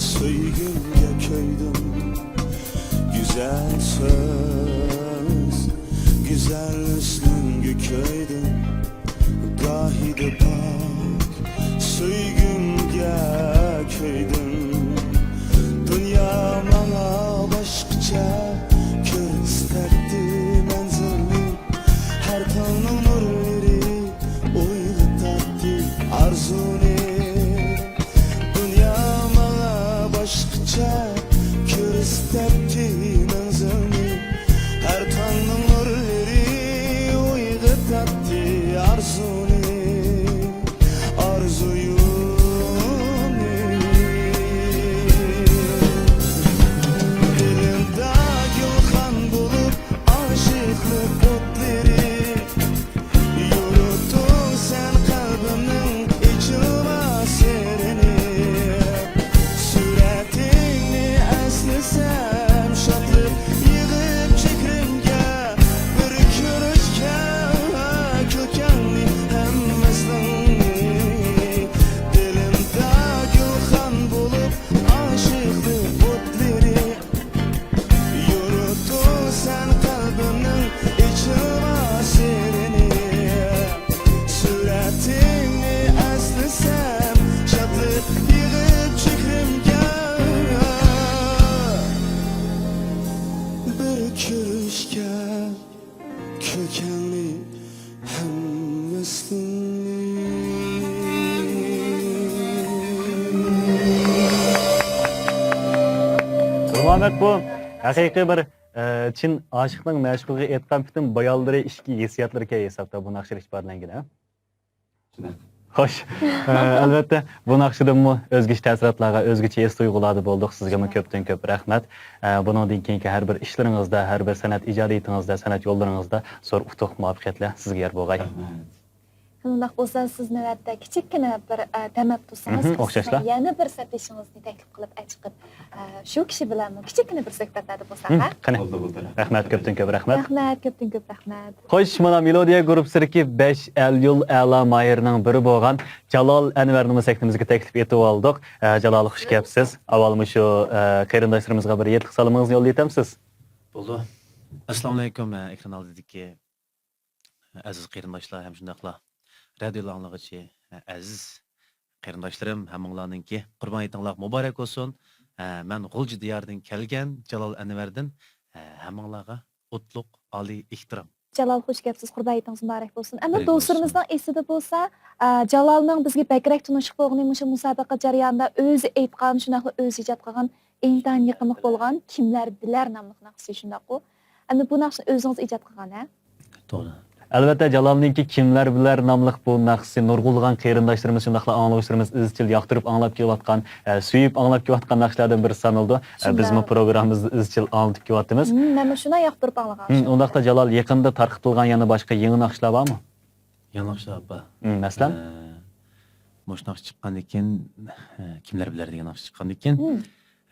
سۆيگۈمگە كۆيدۈم. گۈزەل سۆز، گۈزەل ھۆسنۈڭگە كۆيدۈم، گاھىدا پاك سۆيگۈمگە كۆيدۈم. دۇنيا ماڭا باشقىچە كۆرسىتەتتى مەنزىلنى، ھەر تاڭنىڭ نۇرلىرى ئويغىتاتتى ئارزۇنى. دۇنيا ماڭا باشقىچە كۆرسىتەتتى مەنزىلنى، ھەر تاڭنىڭ نۇرلىرى ئويغىتاتتى ئارزۇنى، ئارزۇيۇمنى. دىلىمدا گۈلخان بولۇپ ئاشىقلىق ئوتلىرى، يورۇتتۇڭ سەن قەلبىمنىڭ ئېچىلماس سىرىنى. سۈرەتىڭنى ئەسلىسەم شادلىق يېغىپ چېھرىمگە، بىر كۆرۈشكە كۈلكەڭنى ھەم ۋەسلىڭنى. دىلىمدا گۈلخان بولۇپ ئاشىقلىق ئوتلىرى، يورۇتتۇڭ سەن قەلبىمنىڭ ئېچىلماس سىرىنى. سۈرەتىڭنى ئەسلىسەم شادلىق يېغىپ چېھرىمگە، بىر كۆرۈشكە كۈلكەڭنى ھەم ۋەسلىڭنى. ئۇمۇمەن بۇ ھەقىقىي بىر، ئە، چىن ئاشىقنىڭ مەشۇقىگە ئېيتقان پۈتۈن بايانلىرى، ئىچكى ھېسسىياتلىرى ئىكەن ھېسابتا بۇ ناخشىدا ئىپادىلەنگەن، ھە؟ خوش. ئە، ئەلۋەتتە، بۇ ناخشىدىنمۇ ئۆزگىچە تەسىراتلارغا، ئۆزگىچە ھېس تۇيغۇلاردا بولدۇق. سىزگىمۇ كۆپتىن كۆپ رەھمەت. ئە، بۇنىڭدىن كېيىنكى ھەر بىر ئىشلىرىڭىزدا، ھەر بىر سەنئەت ئىجادىيىتىڭىزدە، سەنئەت يوللىرىڭىزدا زور ئۇتۇق، مۇۋەپپەقىيەتلەر سىزگە يار بولغاي. رەھمەت. شۇنداق بولسا، سىز نۆۋەتتە كىچىككىنە بىر، ئە، دەم ئېلىپ تۇرسىڭىز، مھم، بىز ئوخشاشلا سىزنىڭ يەنە بىر سەپدىشىڭىزنى تەكلىپ قىلىپ ئەچىقىپ، ئە، شۇ كىشى بىلەنمۇ كىچىككىنە بىر سۆھبەتلەردە بولساق، مھم، ھە؟ قېنى. بولدى، بولدى، رەھمەت. رەھمەت، كۆپتىن كۆپ رەھمەت. رەھمەت، كۆپتىن كۆپ رەھمەت. خوش، مانا مېلودىيە گۇرۇپپىسىدىكى بەش ئەل يول ئەلا ماھىرىنىڭ بىرى بولغان جالال ئەنۋەرنىمۇ سەھنىمىزگە تەكلىپ ئېتىۋالدۇق. ئە، جالال، خۇش كەپسىز. ئاۋۋال مۇشۇ، ئە، قېرىنداشلىرىمىزغا بىر ھېيتلىق سالىمىڭىزنى يوللىۋېتەمسىز؟ بولدى. ئەسسالامۇئەلەيكۇم، ئېكران ئالدىدىكى ئەزىز قېرىنداشلار ھەم شۇنداقلا رادىيو ئاڭلىغۇچى ئەزىز قېرىنداشلىرىم، ھەممىڭلارنىڭكى قۇربان ھېيتىڭلار مۇبارەك بولسۇن. مەن غۇلجا دىيارىدىن كەلگەن جالال ئەنۋەردىن ھەممىڭلارغا ئوتلۇق ئالىي ئېھتىرام. جالال، خۇش كەپسىز، قۇربان ھېيتىڭىز مۇبارەك بولسۇن. ئەمما بەرىكاللا، دوستلىرىمىزنىڭ ئېسىدە بولسا، ئە، جالالنىڭ بىزگە بەكرەك تونۇشلۇق بولغىنى مۇشۇ مۇسابىقە جەريانىدا ئۆزى ئېيتقان، شۇنداقلا ئۆزى ئىجاد قىلغان ئىنتايىن يېقىملىق بولغان كىملەر بىلەر ناملىق ناخشىسى، شۇنداققۇ؟ ئەمدى بۇ ناخشىنى ئۆزىڭىز ئىجاد قىلغان، ھە؟ توغرا. ئەلۋەتتە، جالالنىڭكى كىملەر بىلەر ناملىق بۇ ناخشىسى نۇرغۇنلىغان قېرىنداشلىرىمىز، شۇنداقلا ئاڭلىغۇچىلىرىمىز ئىزچىل ياقتۇرۇپ ئاڭلاپ كېلىۋاتقان، ئە، سۆيۈپ ئاڭلاپ كېلىۋاتقان ناخشىلاردىن بىرى سانىلىدۇ. ئە، بىزمۇ شۇنداق. پروگراممىمىزدا ئىزچىل ئاڭلىتىپ كېلىۋاتىمىز. مم، مەنمۇ شۇنداق ياقتۇرۇپ ئاڭلىغان. مم، ئۇنداقتا جالال، يېقىندا تارقىتىلغان يەنە باشقا يېڭى ناخشىلار بارمۇ؟ يېڭى ناخشىلار بار. مم، مەسىلەن؟ ئە، مۇشۇ ناخشا چىققاندىن كېيىن، ئە، كىملەر بىلەر دېگەن ناخشا چىققاندىن كېيىن، مم.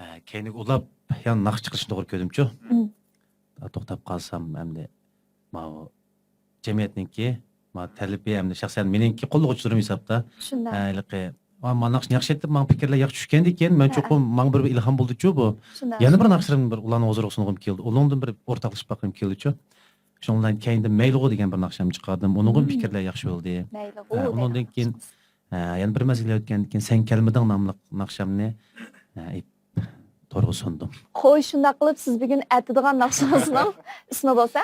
ئە، كەينىگە ئۇلاپ يەنە ناخشا چىقىرىشنى توغرا كۆردۈمچۇ. مم. توختاپ قالسام ئەمدى ماۋۇ جەمئىيەتنىڭكى، ماۋۇ تەلىپى ئەمدى شەخسەن مېنىڭكى قوللىغۇچىلىرىم ھېسابتا. شۇنداق. ھە، ھېلىقى، ۋا، مانا ناخشا ياخشى ئېيتىپ، ماڭا پىكىرلەر ياخشى چۈشكەندىكىن، مەن ھە، چوقۇم ھە. ماڭا بىر، بىر ئىلھام بولدىچۇ بۇ. شۇنداق. يەنە بىر ناخشىلىرىمنى بىر ئۇلارنىڭ ھۇزۇرىغا سۇنغۇم كېلدى. ئۇنىڭدىن بىر ئورتاقلىشىپ باققۇم كېلدىچۇ. شۇنىڭ بىلەن كەينىدىن مەيلىغۇ دېگەن بىر ناخشامنى چىقاردىم. ئۇنىڭغىمۇ مم. پىكىرلەر ياخشى بولدى. مەيلىغۇ ھە، دەيدىغان ئۇنىڭدىن كېيىن، ناخشىمىز. ھە، يەنە بىر مەزگىل ئۆتكەندىن كېيىن سەن كەلمىدىڭ ناملىق ناخشامنى، ھە، ئېيتىپ تورغا سۇندۇم. خوش، شۇنداق قىلىپ سىز بۈگۈن ئەتىدىغان ناخشىڭىزنىڭ ئىسمى بولسا؟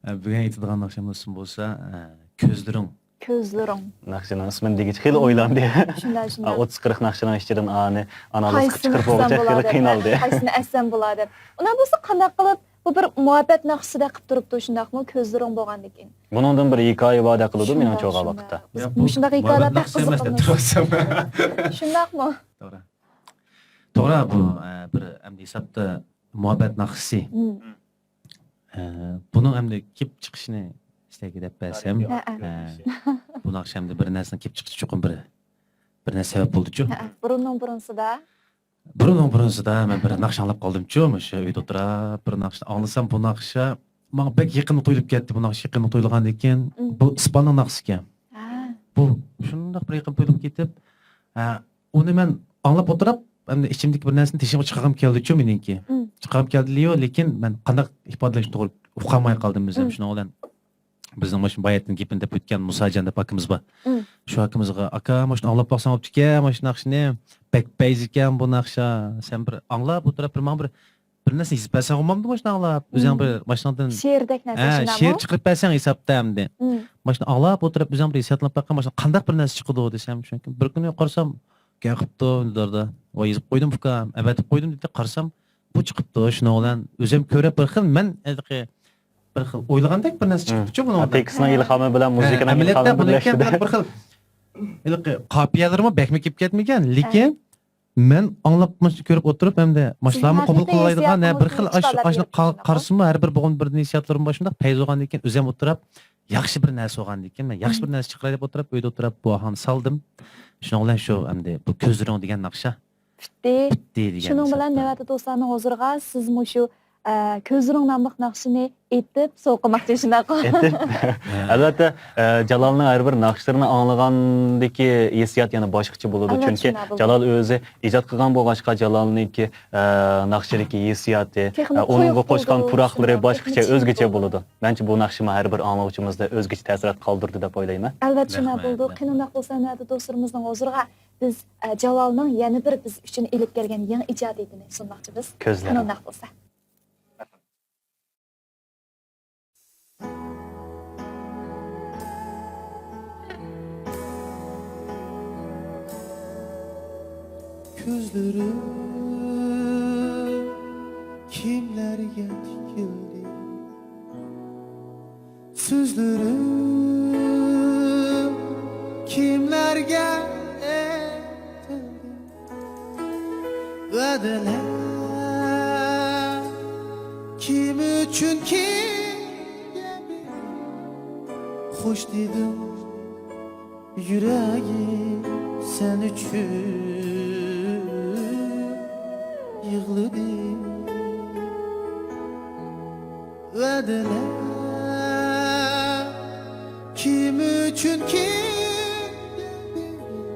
ھە، بۈگۈن ئېيتىدىغان ناخشامنىڭ ئىسمى بولسا، ھە، كۆزلىرىڭ. كۆزلىرىڭ. ناخشىنىڭ ئىسمىنى دېگۈچە خېلى ئويلاندى. شۇنداق، شۇنداق. ئوتتۇز قىرىق ناخشىنىڭ ئىچىدىن ئانى ئانالىز قايسىنى قىچقىرىپ قىلسام بولغۇچە خېلى بولار دەپ، قىينالدى. قايسىنى ئەتسەم بولار دەپ. ئۇنداق بولسا قانداق قىلىپ، بۇ بىر مۇھەببەت ناخشىسىدەك قىلىپ تۇرۇپتۇ، شۇنداقمۇ؟ كۆزلىرىڭ بولغاندىكىن. بۇنىڭدىن بىر ھېكايە بار دەپ قىلىدۇ، شۇنداق، مېنىڭچە، ئۇ شۇنداق. ۋاقىتتا. يا، بۇ مۇشۇنداق ھېكايىلەر مۇھەببەت بەك ناخشىسى ئەمەس دەپ قىزىقىدۇ. تۇرۇۋاتسام. شۇنداقمۇ؟ توغرا. توغرا، بۇ، ئە، بىر ئەمدى ھېسابتا مۇھەببەت ناخشىسى. مم. ئە، بۇنىڭ ئەمدى كېلىپ چىقىشىنى سىلەرگە دەپ بەرسەم، ھەئە. ئە، بۇ ناخشا ئەمدى بىر نەرسىنىڭ كېلىپ چىقىشى چوقۇم بىر، بىر نەرسە سەۋەب بولدىچۇ. ھەئە، بۇرۇننىڭ بۇرۇنسىدا. بۇرۇننىڭ بۇرۇنسىدا مەن بىر ناخشا ئاڭلاپ قالدىمچۇ، مۇشۇ ئۆيدە ئولتۇراپ بىر ناخشا ئاڭلىسام، بۇ ناخشا ماڭا بەك يېقىنغا تۇيۇلۇپ كەتتى. بۇ ناخشا يېقىنغا تۇيۇلغاندىن كېيىن، مم. بۇ ئىسپاننىڭ ناخشىسىكەن. ھە. بۇ شۇنداق بىر يېقىنغا تۇيۇلۇپ كېتىپ، ھە، ئۇنى مەن ئاڭلاپ ئولتۇراپ، ئەمدى ئىچىمدىكى بىر نەرسىنى تېشىمغا چىقارغۇم كەلدىچۇ مېنىڭكى. مم. چىقارغۇم كەلدىلىيۇ، لېكىن مەن قانداق ئىپادىلەشنى توغرا ئۇقالماي قالدىم ئۆزۈم. مم. شۇنىڭ بىلەن بىزنىڭ مۇشۇ باياتىن گېپىنى دەپ ئۆتكەن مۇساجان دەپ ئاكىمىز بار. مم. شۇ ئاكىمىزغا، «ئاكا، مۇشۇنى ئاڭلاپ باقساڭ بوپتىكەن، مۇشۇ ناخشىنى. بەك پەيز ئىكەن بۇ ناخشا. سەن بىر ئاڭلاپ ئولتۇراپ، بىر ماڭا بىر، بىر نەرسە يېزىپ بەرسەڭ بولمامدۇ مۇشۇنى ئاڭلاپ؟ ئۆزۈڭ مم. بىر ماشىناڭدىن» شېئىردەك نەرسە، ھە، شۇنداقمۇ؟ شېئىر چىقىرىپ بەرسەڭ ھېسابتا ئەمدى. مم. ماشىنى ئاڭلاپ ئولتۇرۇپ، ئۆزۈڭ بىر ھېسابلاپ باققىن، ماشىنىڭ قانداق بىر نەرسە چىقىدۇ دېسەم، چۈنكى بىر كۈنى قارىسام، «گەپ قىپتۇ، دادا. ۋاي، يېزىپ قويدۇم، ئۇكام، ئەۋەتىپ قويدۇم» دېدى. قارىسام، بۇ چىقىپتۇ. شۇنىڭ بىلەن ئۆزۈم كۆرۈپ بىر خىل مەن ھېلىقى بىر خىل ئويلىغاندەك بىر نەرسە مم. چىقىپتۇچۇ بۇنىڭدىن. تېكىستنىڭ ھە. ئىلھامى بىلەن ھە، مۇزىكىنىڭ ئەمەلىيەتتە ئىلھامى بۇنىڭكى بىرلەشتى. بىر خىل ھېلىقى قاپىيەلىرىمۇ بەكمۇ كېلىپ كەتمىگەن، لېكىن ھە. مەن ئاڭلاپ، مۇشۇنى كۆرۈپ ئولتۇرۇپ، ھەمدە ماشۇلارمۇ قوبۇل قىلالايدىغان، ھە، بىر خىل ئاش-، ئاشۇنى قا-، قارىسىمۇ، ھەر بىر بولغان بىر ھېسسىياتلىرىم بار، شۇنداق پەيز بولغاندىن كېيىن، ئۆزۈم ئولتۇرۇپ، ياخشى بىر نەرسە بولغاندىن كېيىن، مەن ياخشى بىر نەرسە چىقىراي دەپ ئولتۇرۇپ، ئۆيدە ئولتۇرۇپ، بۇ ئاھاڭنى سالدىم. شۇنىڭ بىلەن شۇ ئەمدى بۇ كۆزلىرىڭ دېگەن ناخشا پۈتتى. پۈتتى دېگەن شۇنىڭ بىلەن ھېسابتا. نۆۋەتتە دوستلارنىڭ ھۇزۇرىغا سىز مۇشۇ، ئە، كۆزلىرىڭ ناملىق ناخشىنى ئېيتىپ سوقىماقچى، شۇنداققۇ؟ ئېيتىپ. ئەلۋەتتە، ئە، جالالنىڭ ھەر بىر ناخشىلىرىنى ئاڭلىغاندىكى ھېسسىيات يەنە باشقىچە بولىدۇ. ئەلۋەتتە، چۈنكى شۇنداق بولىدۇ. جالال ئۆزى ئىجاد قىلغان بولغاچقا، جالالنىڭكى، ئە، ناخشىدىكى ھېسسىياتى، تېخىمۇ ئە، ئۇنىڭغا قويۇق قوشقان بولىدۇ، پۇراقلىرى شۇنداق، باشقىچە، تېخىمۇ چىن ئۆزگىچە بولىدۇ. بولىدۇ. مەنچە بۇ ناخشىمۇ ھەر بىر ئاڭلىغۇچىمىزدا ئۆزگىچە تەسىرات قالدۇردى دەپ ئويلايمەن. ئەلۋەتتە، شۇنداق رەھمەت، بولىدۇ. رەھمەت. قېنى ئۇنداق بولسا، نۆۋەتتە دوستلىرىمىزنىڭ ھۇزۇرىغا بىز، ئە، جالالنىڭ يەنە بىر بىز ئۈچۈن ئېلىپ كەلگەن يېڭى ئىجادىيىتىنى سۇنماقچىمىز. كۆزلىرىڭ. قېنى ئۇنداق بولسا. كۆزلىرىم كىملەرگە تىكىلدى؟ سۆزلىرىم كىملەرگە ئېيتىلدى؟ ۋەدىلەر كىم ئۈچۈن كىمگە بېرىلدى؟ خوش دېدىم، يۈرەگىم سەن ئۈچۈن يىغلىدى. ۋەدىلەر كىم ئۈچۈن كىمگە بېرىلدى؟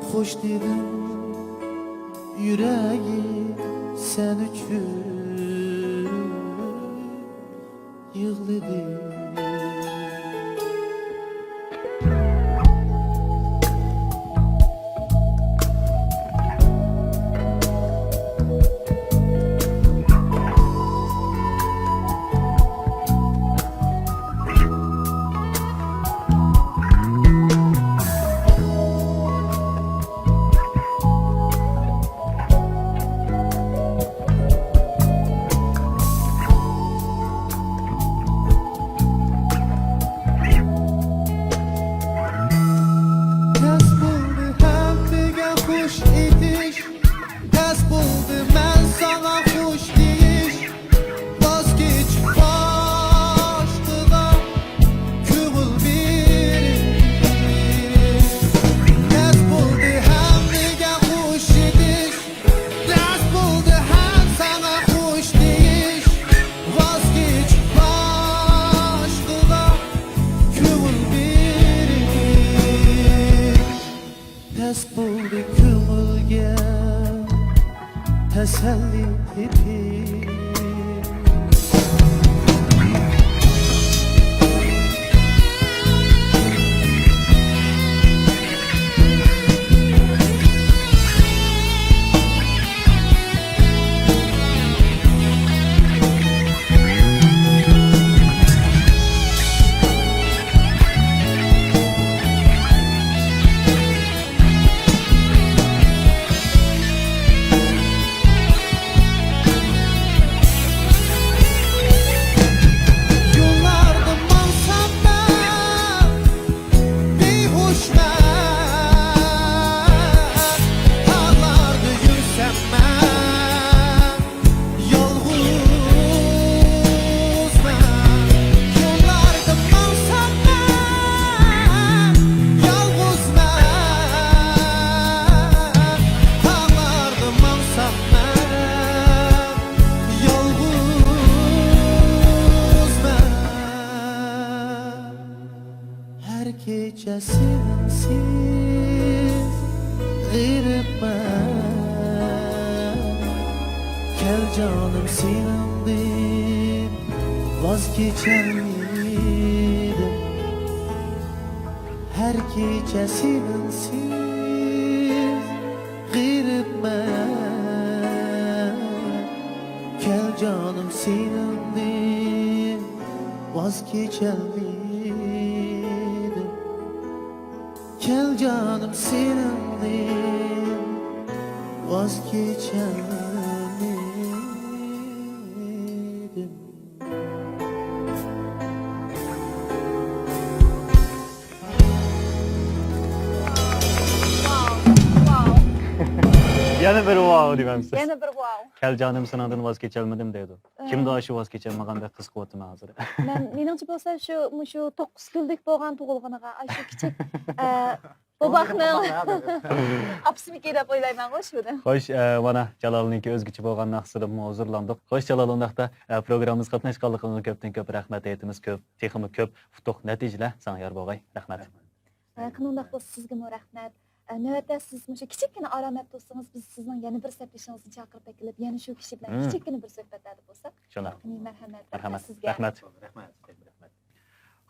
خوش دېدىم، يۈرەگىم سەن ئۈچۈن يىغلىدىم. تەس بولدى ھەممىگە خوش ئېيتىش، تەس بولدى مەن ساڭا خوش دېيىش، ۋاز كېچىپ باشقىغا كۆڭۈل بېرىش. تەس بولدى ھەممىگە خوش ئېيتىش، تەس بولدى ھەم ساڭا خوش دېيىش، ۋاز كېچىپ باشقىغا كۆڭۈل بېرىش. تەس بولدى كۆڭۈلگە تەسەللى تېپىپ. يوللاردا ماڭسام مەن بىھوشمەن، تاغلاردا يۈرسەم مەن يالغۇزمەن، يوللاردا ماڭسام مەن يالغۇزمەن، تاغلاردا ماڭسام مەن يالغۇزمەن. ھەر كېچە سېنىڭسىز غېرىبمەن. كەل جانىم، سېنىڭدىن ۋاز كېچەلمىدىم. ھەر كېچە سېنىڭسىز غېرىبمەن. كەل جانىم، سېنىڭدىن ۋاز كېچەلمىدىم. كەل جانىم، سېنىڭدىن ۋاز كېچەلمىدىم. يەنە بىر ۋاۋ دېمەمسىز؟ يەنە بىر ۋاۋ. كەل جانىم سېنىڭدىن ۋاز كېچەلمىدىم دەيدۇ. كىمدۇ ئاشۇ ۋاز كېچەلمىگەندەك قىز قىلىۋاتىمەن ھازىر. مەن مېنىڭچە بولسا شۇ مۇشۇ توققۇز كۈنلۈك بولغان تۇغۇلغىنىغا ئاشۇ كىچىك ئە، بوۋاقنىڭ ئاپىسىمىكى دەپ ئويلايمەنغۇ شۇنى. خوش، ئە، مانا جالالنىڭكى ئۆزگىچە بولغان ناخشىسىدىنمۇ ھۇزۇرلاندۇق. خوش جالال، ئۇنداقتا ئە، پروگراممىمىزغا قاتناشقانلىقىڭغا كۆپتىن كۆپ رەھمەت ئېيتىمىز. كۆپ، تېخىمۇ كۆپ ئۇتۇق نەتىجىلەر ساڭا يار بولغاي. رەھمەت. ئە، قېنى ئۇنداق بولسا سىزگىمۇ رەھمەت. ئە، نۆۋەتتە سىز مۇشۇ كىچىككىنە ئارام ئەپ تۇرسىڭىز، بىز سىزنىڭ يەنە بىر سەپدىشىڭىزنى چاقىرىپ ئەكېلىپ، يەنە شۇ كىشى بىلەن كىچىككىنە بىر سۆھبەتلەردە بولساق. شۇنداق. قېنى مەرھەمەت. مەرھەمەت. سىزگە. رەھمەت.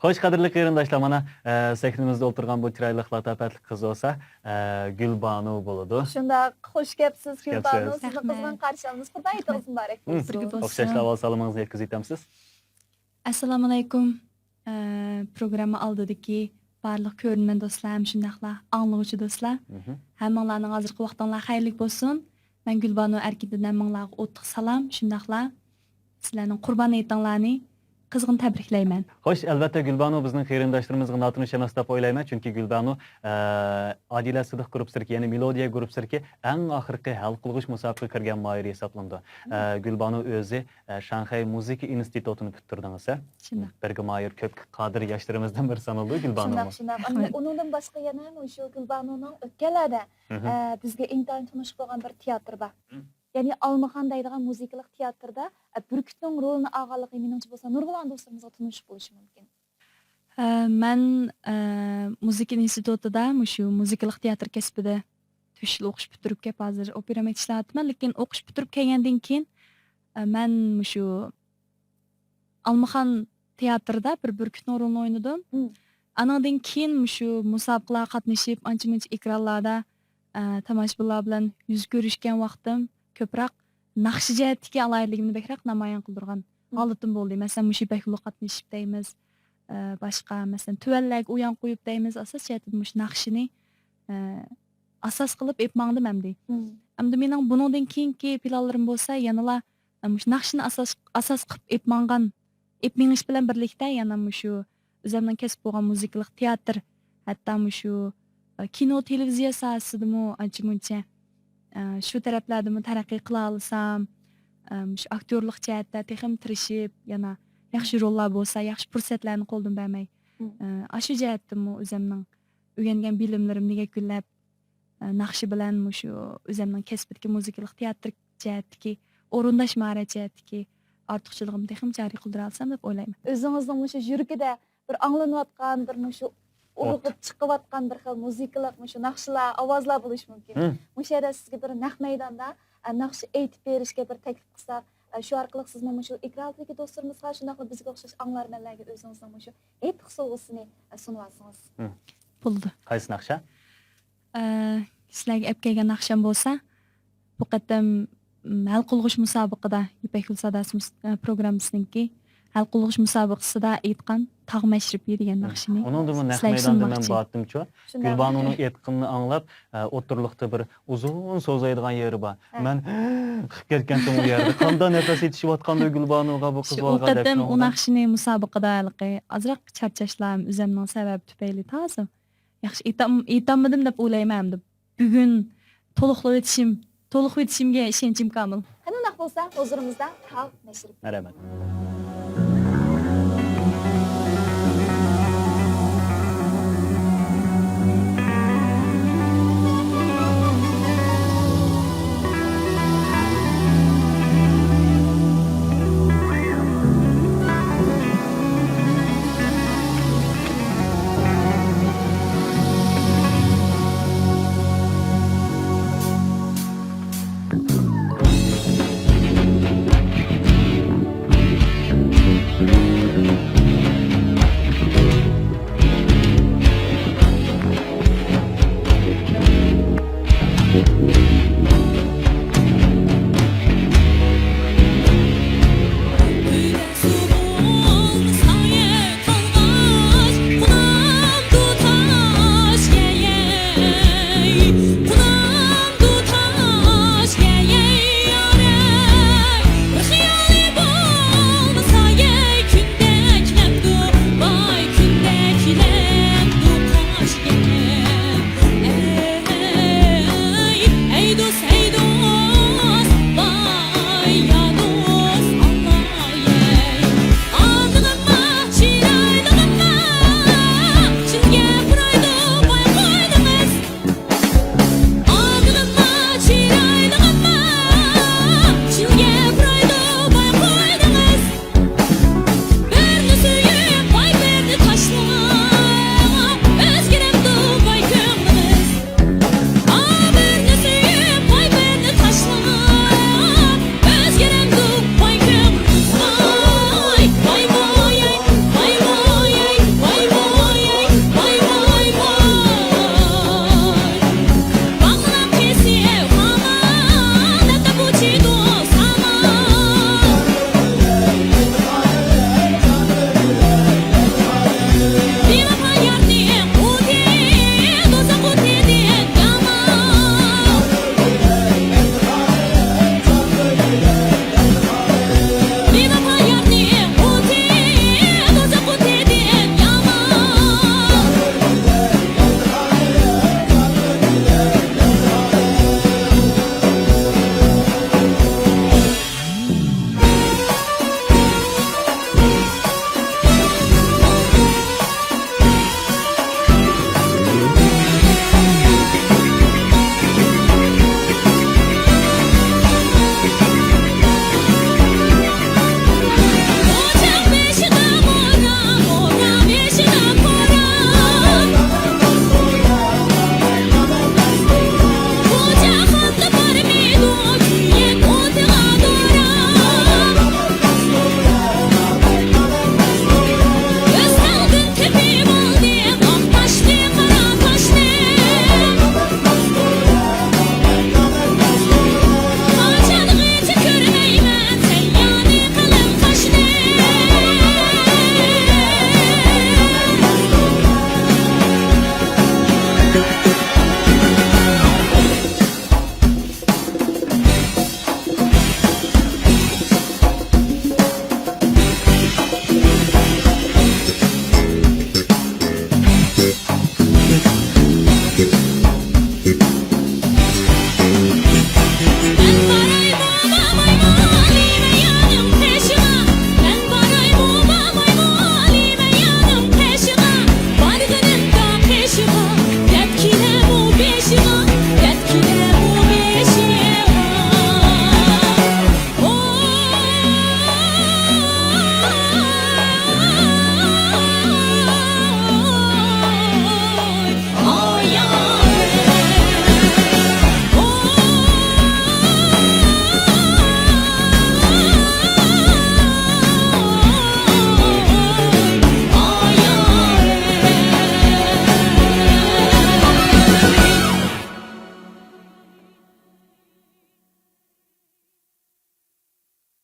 خوش، قەدىرلىك قېرىنداشلار، مانا ئە، سەھنىمىزدە ئولتۇرغان بۇ چىرايلىق لاتاپەتلىك قىز بولسا ئە، گۈلبانۇ بولىدۇ. شۇنداق، خوش كەپسىز كەپسىز. گۈلبانۇ، سىزنى قىزغىن قارشى ئالىمىز. خۇدا ئېيتىڭىزمۇبارەك بولسۇن. خوش ياشلار، ئاۋۋال سالىمىڭىزنى يەتكۈزۈۋېتەمسىز؟ ئەسسالامۇئەلەيكۇم. ئە، پروگرامما ئالدىدىكى بارلىق كۆرۈرمەن دوستلار ھەم شۇنداقلا ئاڭلىغۇچى دوستلار. ھەممىڭلارنىڭ ھازىرقى ۋاقتىڭلار خەيرلىك بولسۇن. مەن گۈلبانۇ ئەركىندىن ھەممىڭلارغا ئوتلۇق سالام، شۇنداقلا سىلەرنىڭ قۇربان ھېيتىڭلارنى قىزغىن تەبرىكلەيمەن. خوش، ئەلۋەتتە گۈلبانۇ بىزنىڭ قېرىنداشلىرىمىزغا ناتونۇش ئەمەس دەپ ئويلايمەن، چۈنكى گۈلبانۇ ئە، ئادىلە سىدىق گۇرۇپپىسىدىكى، يەنى مېلودىيە گۇرۇپپىسىدىكى ئەڭ ئاخىرقى ھەل قىلغۇچ مۇسابىقىگە كىرگەن ماھىر ھېسابلىنىدۇ. ئە، گۈلبانۇ ئۆزى ئە، شاڭخەي مۇزىكا ئىنستىتۇتىنى پۈتتۈردىڭىز ھە؟ شۇنداق. بىرگە ماھىر، كۆپكە قادىر ياشلىرىمىزدىن بىرى سانىلىدۇ گۈلبانۇمۇ. شۇنداق، شۇنداق. ئۇنىڭدىن باشقا يەنە مۇشۇ گۈلبانۇنىڭ ئۆتكەنلەردە ئە، بىزگە ئىنتايىن تونۇش بولغان بىر تىياتىرى بار. يەنى ئالمىخان دەيدىغان مۇزىكىلىق تىياتىردا ئە، بۈركۈتنىڭ رولىنى ئالغانلىقى مېنىڭچە بولسا نۇرغۇنلىغان دوستلىرىمىزغا تونۇش بولۇشى مۇمكىن. ئە، مەن ئە، مۇزىكا ئىنستىتۇتىدا مۇشۇ مۇزىكىلىق تىياتىر كەسپىدە تۆت يىل ئوقۇش پۈتتۈرۈپ كەپ ھازىر ئوپېرا مەيدىچىلەپ ئاتىمەن، لېكىن ئوقۇش پۈتتۈرۈپ كەلگەندىن كېيىن ئە، مەن مۇشۇ ئالمىخان تىياتىرىدا بىر بۈركۈتنىڭ رولىنى ئوينىدىم. مم. ئانىڭدىن كېيىن مۇشۇ مۇسابىقىلەرگە قاتنىشىپ، ئانچە-مۇنچە ئېكرانلاردا، ئە، تاماشىبىنلار بىلەن يۈز كۆرۈشكەن ۋاقتىم كۆپرەك ناخشا جەھەتتىكى ئالاھىدىلىكىمنى بەكرەك نامايان قىلدۇرغان مم. ھالىتىم بولدى. مەسىلەن، مۇشۇ يىپەك يولىغا قاتنىشىپ دەيمىز، ئە، باشقا، مەسىلەن، تۈەنلەرگە ئۇيان قويۇپ دەيمىز، ئاساس جەھەتتىن مۇشۇ ناخشىنى، ئە، ئاساس قىلىپ ئېلىپ ماڭدىم ئەمدى. مم. ئەمدى مېنىڭ بۇنىڭدىن كېيىنكى پىلانلىرىم بولسا يەنىلا، ئە، مۇشۇ ناخشىنى ئاساس، ئاساس قىلىپ ئېلىپ ماڭغان، ئېلىپ مېڭىش بىلەن بىرلىكتە يەنە مۇشۇ ئۆزۈمنىڭ كەسپى بولغان مۇزىكىلىق تىياتىر، ھەتتا مۇشۇ، ئە، كىنو، تېلېۋىزىيە ساھەسىدىمۇ ئانچە-مۇنچە، ئە، شۇ تەرەپلەردىمۇ تەرەققىي قىلالىسام، ئە، مۇشۇ ئاكتيورلۇق جەھەتتە تېخىمۇ تىرىشىپ، يەنە ياخشى روللار بولسا، ياخشى پۇرسەتلەرنى قولدىن بەرمەي، مم. ئە، ئاشۇ جەھەتتىمۇ ئۆزۈمنىڭ ئۆگەنگەن بىلىملىرىمنى يەكۈنلەپ، ئە، ناخشا بىلەن مۇشۇ ئۆزۈمنىڭ كەسپىدىكى مۇزىكىلىق تىياتىر جەھەتتىكى، ئورۇنداش ماھارەت جەھەتتىكى ئارتۇقچىلىقىمنى تېخىمۇ جارى قىلدۇرالىسام دەپ ئويلايمەن. ئۆزىڭىزنىڭ مۇشۇ يۈرىكىدە بىر ئاڭلىنىۋاتقان، بىر مۇشۇ ئوت. ئۇرغۇپ چىقىۋاتقان بىر خىل مۇزىكىلىق مۇشۇ ناخشىلار، ئاۋازلار بولۇشى مۇمكىن. مم. مۇشۇ يەردە سىزگە بىر نەق مەيداندا، ئە، ناخشا ئېيتىپ بېرىشكە بىر تەكلىپ قىلساق، ئە، شۇ ئارقىلىق سىزمۇ مۇشۇ ئېكران ئالدىدىكى دوستلىرىمىزغا، شۇنداقلا بىزگە ئوخشاش ئاڭلارمەنلەرگە ئۆزىڭىزنىڭ مۇشۇ ھېيتلىق سوۋغىسىنى، ئە، سۇنۇۋالسىڭىز. مم. بولىدۇ. قايسى ناخشا؟ ئە، سىلەرگە ئەپ كەلگەن ناخشام بولسا، بۇ قېتىم، م، ھەل قىلغۇچ مۇسابىقىدا، يىپەك يولى ساداسى مۇس-، ئە، پروگراممىسىنىڭكى ھەل قىلغۇچ مۇسابىقىسىدا ئېيتقان تاغ مەشرىپى دېگەن ناخشىنى ئۇنىڭدىمۇ نەق سىلەرگە مەيداندا مەن سۇنماقچى. بارتىمچۇ. شۇنداق. گۈلبانۇنىڭ ئېيتقىنىنى ئاڭلاپ، ئە، ئوتتۇرىلىقتا بىر ئۇزۇن سوزايدىغان يېرى بار. ھە. مەن قىپ كەتكەنتىم ئۇ يەردە. قانداق نەپەس يېتىشىۋاتقاندۇ گۈلبانۇغا بۇ قىز شۇ، ئۇ بالىغا دەپ قېتىم ئۇ شۇنىڭغا. ناخشىنى مۇسابىقىدا ھېلىقى ئازراق چارچاشلار، ئۆزۈمنىڭ سەۋەبى تۈپەيلى تازا ياخشى ئېيتام-، ئېيتالمىدىم دەپ ئويلايمەن ئەمدى. بۈگۈن تولۇقلىۋېتىشىم، تولۇقلىۋېتىشىمگە ئىشەنچىم كامىل. قېنى ئۇنداق بولسا، ھۇزۇرىمىزدا تاغ مەشرىپى. رەھمەت.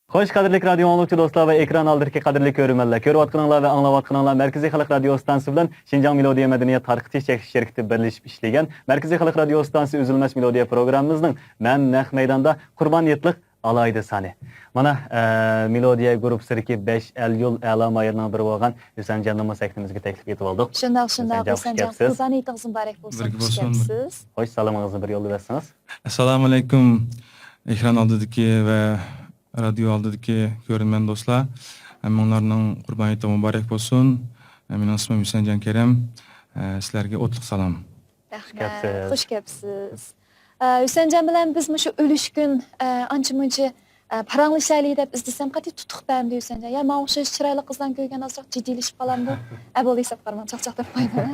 خوش، قەدىرلىك رادىيو ئاڭلىغۇچى دوستلار ۋە ئېكران ئالدىدىكى قەدىرلىك كۆرۈرمەنلەر! كۆرۈۋاتقىنىڭلار ۋە ئاڭلاۋاتقىنىڭلار مەركىزىي خەلق رادىيو ئىستانسىسى بىلەن شىنجاڭ مېلودىيە مەدەنىيەت تارقىتىش چەكلىك شىركىتى بىرلىشىپ ئىشلىگەن مەركىزىي خەلق رادىيو ئىستانسىسى ئۈزۈلمەس مېلودىيە پروگراممىمىزنىڭ مەن نەق مەيداندا قۇربان ھېيتلىق ئالاھىدە سانى. مانا، ئە، مېلودىيە گۇرۇپپىسىدىكى بەش ئەل يۇل ئەلا ماھىرىنىڭ بىرى بولغان ھۈسەنجاننىمۇ سەھنىمىزگە تەكلىپ ئېتىۋالدۇق. شۇنداق، شۇنداق، ھۈسەنجان، ھۈسەنجان، خۇش كەپسىز. قۇربان ھېيتىڭىز مۇبارەك بولسۇن، بىرگە خۇش بولسۇن. كەپسىز. خوش، سالىمىڭىزنى بىر يوللىۋەتسىڭىز. ئەسسالامۇ ئەلەيكۇم. ئېكران ئالدىدىكى ۋە رادىيو ئالدىدىكى كۆرۈرمەن دوستلار، ھەممىڭلارنىڭ قۇربان ھېيتى مۇبارەك بولسۇن. مېنىڭ ئىسمىم ھۈسەنجان كېرەم. سىلەرگە ئوتلۇق سالام. رەھمەت. كەپسىز. خۇش كەپسىز. ئە، ھۈسەنجان بىلەن بىز مۇشۇ ئۈلۈشكۈن، ئە، ئانچە-مۇنچە، ئە، پاراڭلىشايلى دەپ ئىزدىسەم، قېتى تۇتۇق بەرمىدى ھۈسەنجان. يا ماڭا ئوخشاش چىرايلىق قىزلارنى كۆرگەن ئازراق جىددىيلىشىپ قالامدۇ؟ ئە، بولدى، ھېساب قارىماڭ، چاقچاق تاپمايمەن.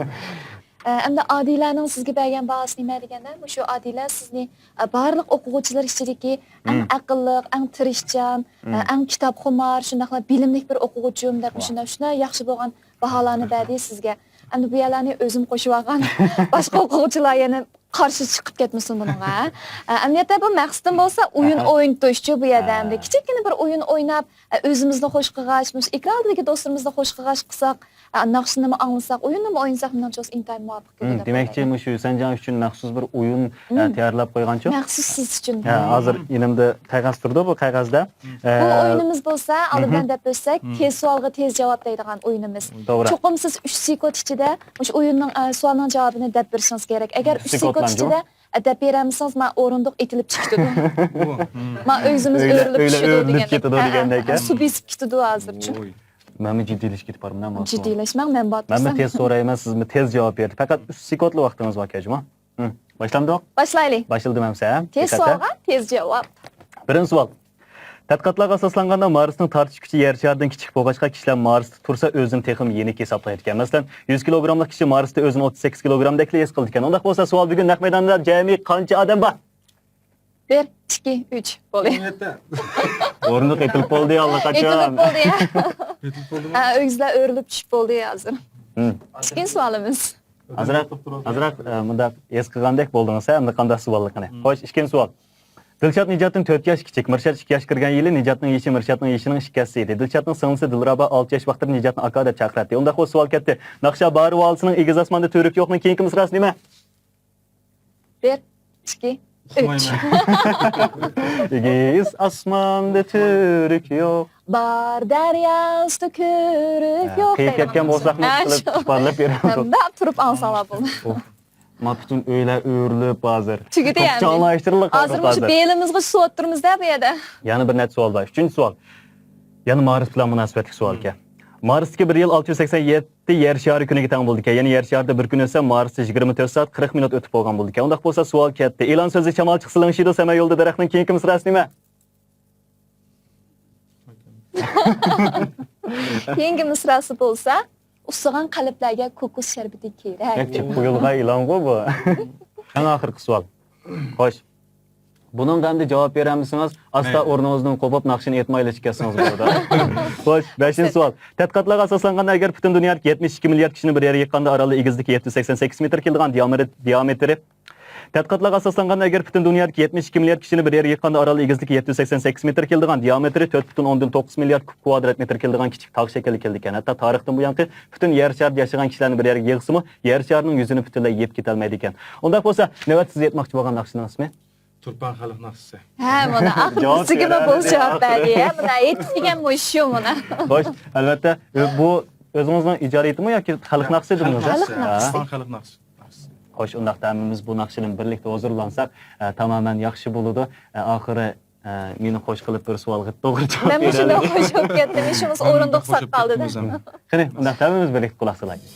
ئە، ئەمدى ئادىلەنىڭ سىزگە بەرگەن باھاسى نېمە دېگەندە، مۇشۇ ئادىلە سىزنى، ئە، بارلىق ئوقۇغۇچىلار ئىچىدىكى ئەڭ مم. ئەقىللىق، ئەڭ تىرىشچان، ئە، مم. ئەڭ كىتابخۇمار، شۇنداقلا بىلىملىك بىر ئوقۇغۇچىم دەپ، ۋاھ. مۇشۇنداق، شۇنداق ياخشى بولغان باھالارنى بەردى سىزگە. ئەمدى بۇ يەرلەرنى ئۆزۈم قوشۇۋالغان، باشقا ئوقۇغۇچىلار يەنە قارشى چىقىپ كەتمىسۇن بۇنىڭغا. ئە، ئەمەلىيەتتە بۇ مەقسىتىم بولسا ئويۇن ئەھە. ئوينىتىشچۇ بۇ يەردە. ھە. ئەمدى كىچىككىنە بىر ئويۇن ئويناپ، ئە، ئۆزىمىزنى خوش قىلغاچ، مۇشۇ ئېكران ئالدىدىكى دوستلىرىمىزنى خوش قىلغاچ قىلساق، ئە، ناخشىنىمۇ ئاڭلىساق، ئويۇننىمۇ ئوينىساق، مېنىڭچە ئىنتايىن مۇۋاپىق كېلىدۇ دېمەكچى، دەپ ئويلايمەن. مۇشۇ ھۈسەنجان ئۈچۈن مەخسۇس بىر ئويۇن، ئە، مم. تەييارلاپ قويغانچۇ؟ مەخسۇس سىز ئۈچۈن. ھە، ھازىر ئېلىمدا قەغەز تۇرىدۇ، بۇ قەغەزدە. بۇ ئويۇنىمىز بولسا، ئالدى بىلەن دەپ ئۆتسەك، تېز سوئالغا تېز جاۋاب دەيدىغان ئويۇنىمىز. توغرا. چوقۇم سىز ئۈچ سېكۇنت ئىچىدە مۇشۇ ئويۇننىڭ، ئە، سوئالنىڭ جاۋابىنى دەپ بېرىشىڭىز كېرەك. ئەگەر ئۈچ سېكۇنت ئىچىدە، ئە، دەپ بېرەلمىسىڭىز، ما ئورۇندۇق ئېتىلىپ چىقىدۇ. ما ئۆگزىمىز ئۆرۈلۈپ چۈشىدۇ دېگەندەك. سۇ بېسىپ كېتىدۇ ھازىرچۇ. مەنمۇ جىددىيلىشىپ كېتىپ بارىمەن. جىددىيلەشمەڭ، مەن بار تۇرسام. مەنمۇ تېز سورايمەن، سىزمۇ تېز جاۋاب بېرىڭ. پەقەت ئۈچ سېكۇنتلا ۋاقتىڭىز بار، كەجمۇ. باشلامدۇق؟ باشلايلى. باشلىدىم ئەمسە. تېز سوئالغا تېز جاۋاب. بىرىنچى سوئال. تەتقىقاتلارغا ئاساسلانغاندا، مارستىن تارتىش كۈچى يەر شارىدىن كىچىك بولغاچقا، كىشىلەر مارستا تۇرسا ئۆزىنى تېخىمۇ يېنىك ھېسابلايدىكەن. مەسىلەن، يۈز كىلوگراملىق كىشى مارستا ئۆزىنى ئوتتۇز سەككىز كىلوگرامدەكلا ھېس قىلىدىكەن. ئۇنداق بولسا، سوئال بۈگۈن نەق مەيداندا جەمئىي قانچە ئادەم بار؟ بىر، ئىككى، ئۈچ. بولدى. ئورۇندۇق ئېتىلىپ بولدى ئاللىقاچان. ئېتىلىپ بولدى. ھە، ئۆگزىلەر ئۆرۈلۈپ چۈشۈپ بولدى ھازىر. ئىككىنچى سوئالىمىز. ئازراق، ئازراق، ئە، مۇنداق ھېس قىلغاندەك بولدىڭىز، ھە، ئەمدى قانداق سوئاللىق قېنى؟ خوش، ئىككىنچى سوئال. دىلشات نىجاتتىن تۆت ياش كىچىك. مىرشات ئىككى ياش كىرگەن يىلى نىجاتنىڭ يېشى مىرشاتنىڭ يېشىنىڭ ئىككى ھەسسىسى ئىدى. دىلشاتنىڭ سىڭلىسى دىلرابا ئالتە ياش ۋاقتىدا نىجاتنى ئاكا دەپ چاقىراتتى. ئۇنداق بولسا سوئال كەتتى. ناخشا باھارى ۋالسىنىڭ ئېگىز ئاسماندا تۈۋرۈك يوقنىڭ كېيىنكى مىسراسى نېمە؟ بىر، ئىككى، ئۈچ. ئېگىز ئاسماندا تۈۋرۈك يوق. بار دەريا ئۈستى كۆۋرۈك يوق. قىيىپ كەتكەن بولساقمۇ قىلىپ ئىپادىلەپ بېرىمىز. مۇنداق تۇرۇپ ئاڭلىساڭلار بولىدۇ. ما پۈتۈن ئۆيلەر ئۆرۈلۈپ ھازىر. تۈگىدى يەنى. توپچاڭلاشتۇرۇلۇپ ھازىر مۇشۇ بېلىمىزغا سۇۋاتتۇرمىز-دە بۇ يەردە. يەنە بىر نەچچە سوئال بار. ئۈچىنچى سوئال. يەنە مارس بىلەن مۇناسىۋەتلىك سوئالكەن. مارستىكى بىر يىل ئالتە يۈز سەكسەن يەتتە يەر شارى كۈنىگە تەڭ بولىدىكەن. يەنى يەر شارىدا بىر كۈن ئۆتسە، مارستا يىگىرمە تۆت سائەت قىرىق مىنۇت ئۆتۈپ بولغان بولىدىكەن. ئۇنداق بولسا سوئال كەتتى. ئېلان سۆزى شامال چىقسا لىڭشىيدۇ، سەمە يولدا دەرەخنىڭ كېيىنكى مىسراسى نېمە؟ كېيىنكى مىسراسى بولسا، ئۇسسىغان قەلبلەرگە كوكۇس شەربىتى كېرەك. بەك جىق قويۇلغان ئېلانغۇ بۇ. ئەڭ ئاخىرقى سوئال. خوش. بۇنىڭغا ئەمدى جاۋاب بېرەلمىسىڭىز، ئاستا ئورنىڭىزدىن قوپۇپ، ناخشىنى ئېيتمايلا چىقىپ كەتسىڭىز بولىدۇ. خوش، بەشىنچى سوئال. تەتقىقاتلارغا ئاساسلانغاندا، ئەگەر پۈتۈن دۇنيادىكى يەتمىش ئىككى مىليارد كىشىنى بىر يەرگە يىغقاندا، ئارالنىڭ ئېگىزلىكى يەتتە يۈز سەكسەن سەككىز مېتىر كېلىدىغان دىيامېتىر، دىيامېتىرى، تەتقىقاتلارغا ئاساسلانغاندا، ئەگەر پۈتۈن دۇنيادىكى يەتمىش ئىككى مىليارد كىشىنى بىر يەرگە يىغقاندا، ئارالنىڭ ئېگىزلىكى يەتتە يۈز سەكسەن سەككىز مېتىر كېلىدىغان دىيامېتىرى تۆت پۈتۈن ئوندىن توققۇز مىليارد كۇب كۋادرات مېتىر كېلىدىغان كىچىك تاغ شەكلىگە كېلىدىكەن. ھەتتا تارىختىن بۇيانقى پۈتۈن يەر شارىدا ياشىغان كىشىلەرنى بىر يەرگە يىغسىمۇ، يەر شارىنىڭ يۈزىنى پۈتۈنلەي يېپىپ كېتەلمەيدىكەن. ئۇنداق بولسا، نۆۋەتتە سىز ئېيتماقچى بولغان ناخشىنىڭ ئىسمى؟ تۇرپان خەلق ناخشىسى. ھە، مانا ئاخىرى بىزگىمۇ بولۇش جاۋاب بەردى. ھە، مانا ئېيتىپ دېگەن مۇشۇ مانا. خوش، ئەلۋەتتە، بۇ ئۆزىڭىزنىڭ ئىجادىيىتىمۇ ياكى خەلق ناخشىسى دېدىڭىز؟ خەلق ناخشىسى. تۇرپان خەلق ناخشىسى. خوش، ئۇنداقتا ھەممىمىز بۇ ناخشىدىن بىرلىكتە ھۇزۇرلانساق، ئە، تامامەن ياخشى بولىدۇ. ئە، ئاخىرى، ئە، مېنى خوش قىلىپ بىر سوئالغا توغرا جاۋاب بېرەلىدى. مەنمۇ شۇنداق خوش بولۇپ كەتتىم، ئىشىمىز ئورۇندۇق ساقالدىدە. قېنى، ئۇنداقتا ھەممىمىز بىرلىكتە قۇلاق سالايلى.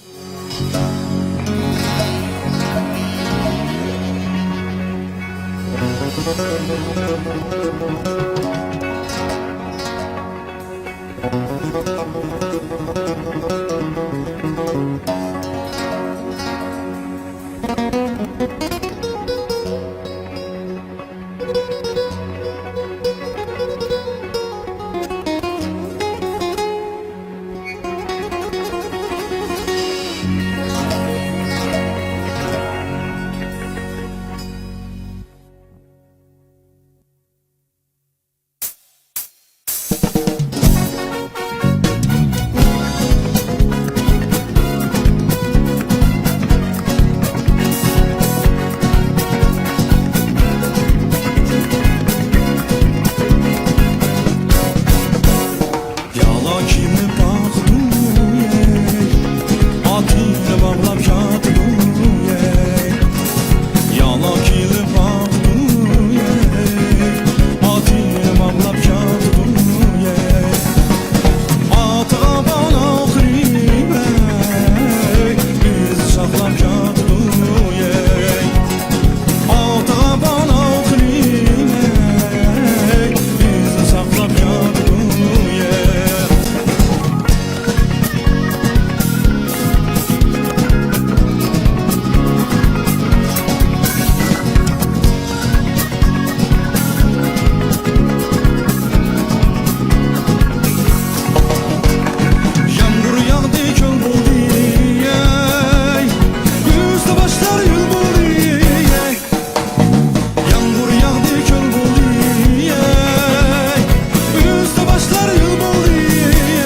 قىشلار يىل بولدى،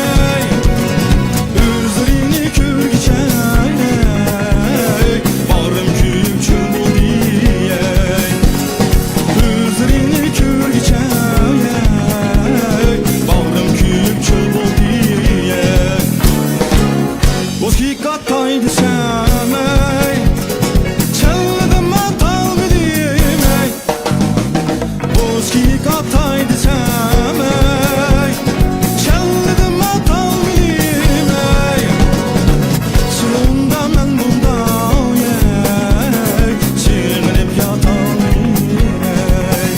ئەي، ئۆزلىرىڭنى كۆرگۈچە، ئەي، باغرىم كۆيۈپ چۆل بولدى، ئەي، ئۆزلىرىڭنى كۆرگۈچە، ئەي، باغرىم كۆيۈپ چۆل بولدى، ئەي. بوشكىگە ئاتاي دېسەم، ئەي، چاللىدىم، ئاتالمىدىم، ئەي. بوشكىگە ئاتاي دېسەم، ئەي، چاللىدىم، ئاتالمىدىم، ئەي. سولۇندا مەن بۇنداق، ئەي، سېغىنىپ ياتالمىدىم، ئەي.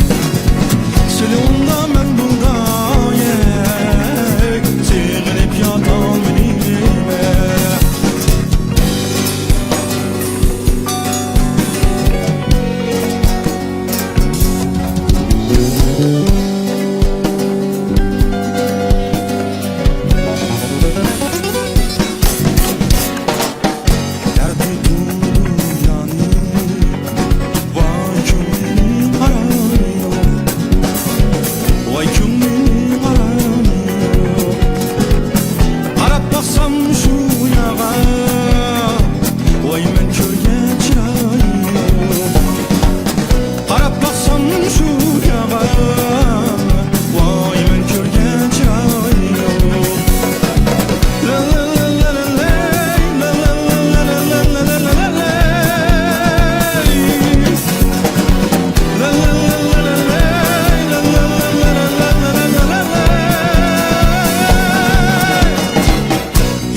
سولۇندا مەن بۇنداق، ئەي، سېغىنىپ ياتالمىدىم، ئەي. ۋاي كۆڭلۈمنىڭ ئارامى يوق، ۋاي كۆڭلۈمنىڭ ئارامى يوق. قاراپ باقسام شۇ ياغا، ۋاي مەن كۆرگەن چىرايىڭ يوق. قاراپ باقسام شۇ ياغا، ۋاي مەن كۆرگەن چىرايىڭ يوق.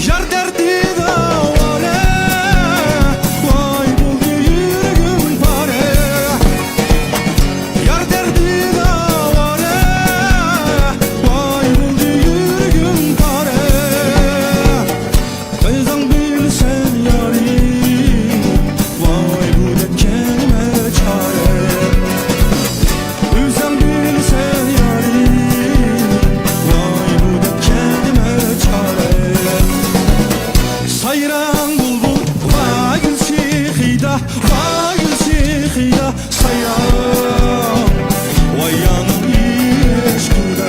يار دەردىدە ئاۋارە، ۋاي بولدى يۈرىكىم پارە. يار دەردىدە ئاۋارە، ۋاي بولدى يۈرىكىم پارە. ئۆزۈڭ بىلىسەن يارىم، ۋاي بۇ دەرتكە نېمە چارە؟ ئۆزۈڭ بىلىسەن يارىم، ۋاي بۇ دەرتكە نېمە چارە؟ سايراڭ بۇلبۇل، ۋاي گۈل شېخىدا، ۋاي گۈل شېخىدا. سايراڭ، ۋاي يانىم ئىشقىدا.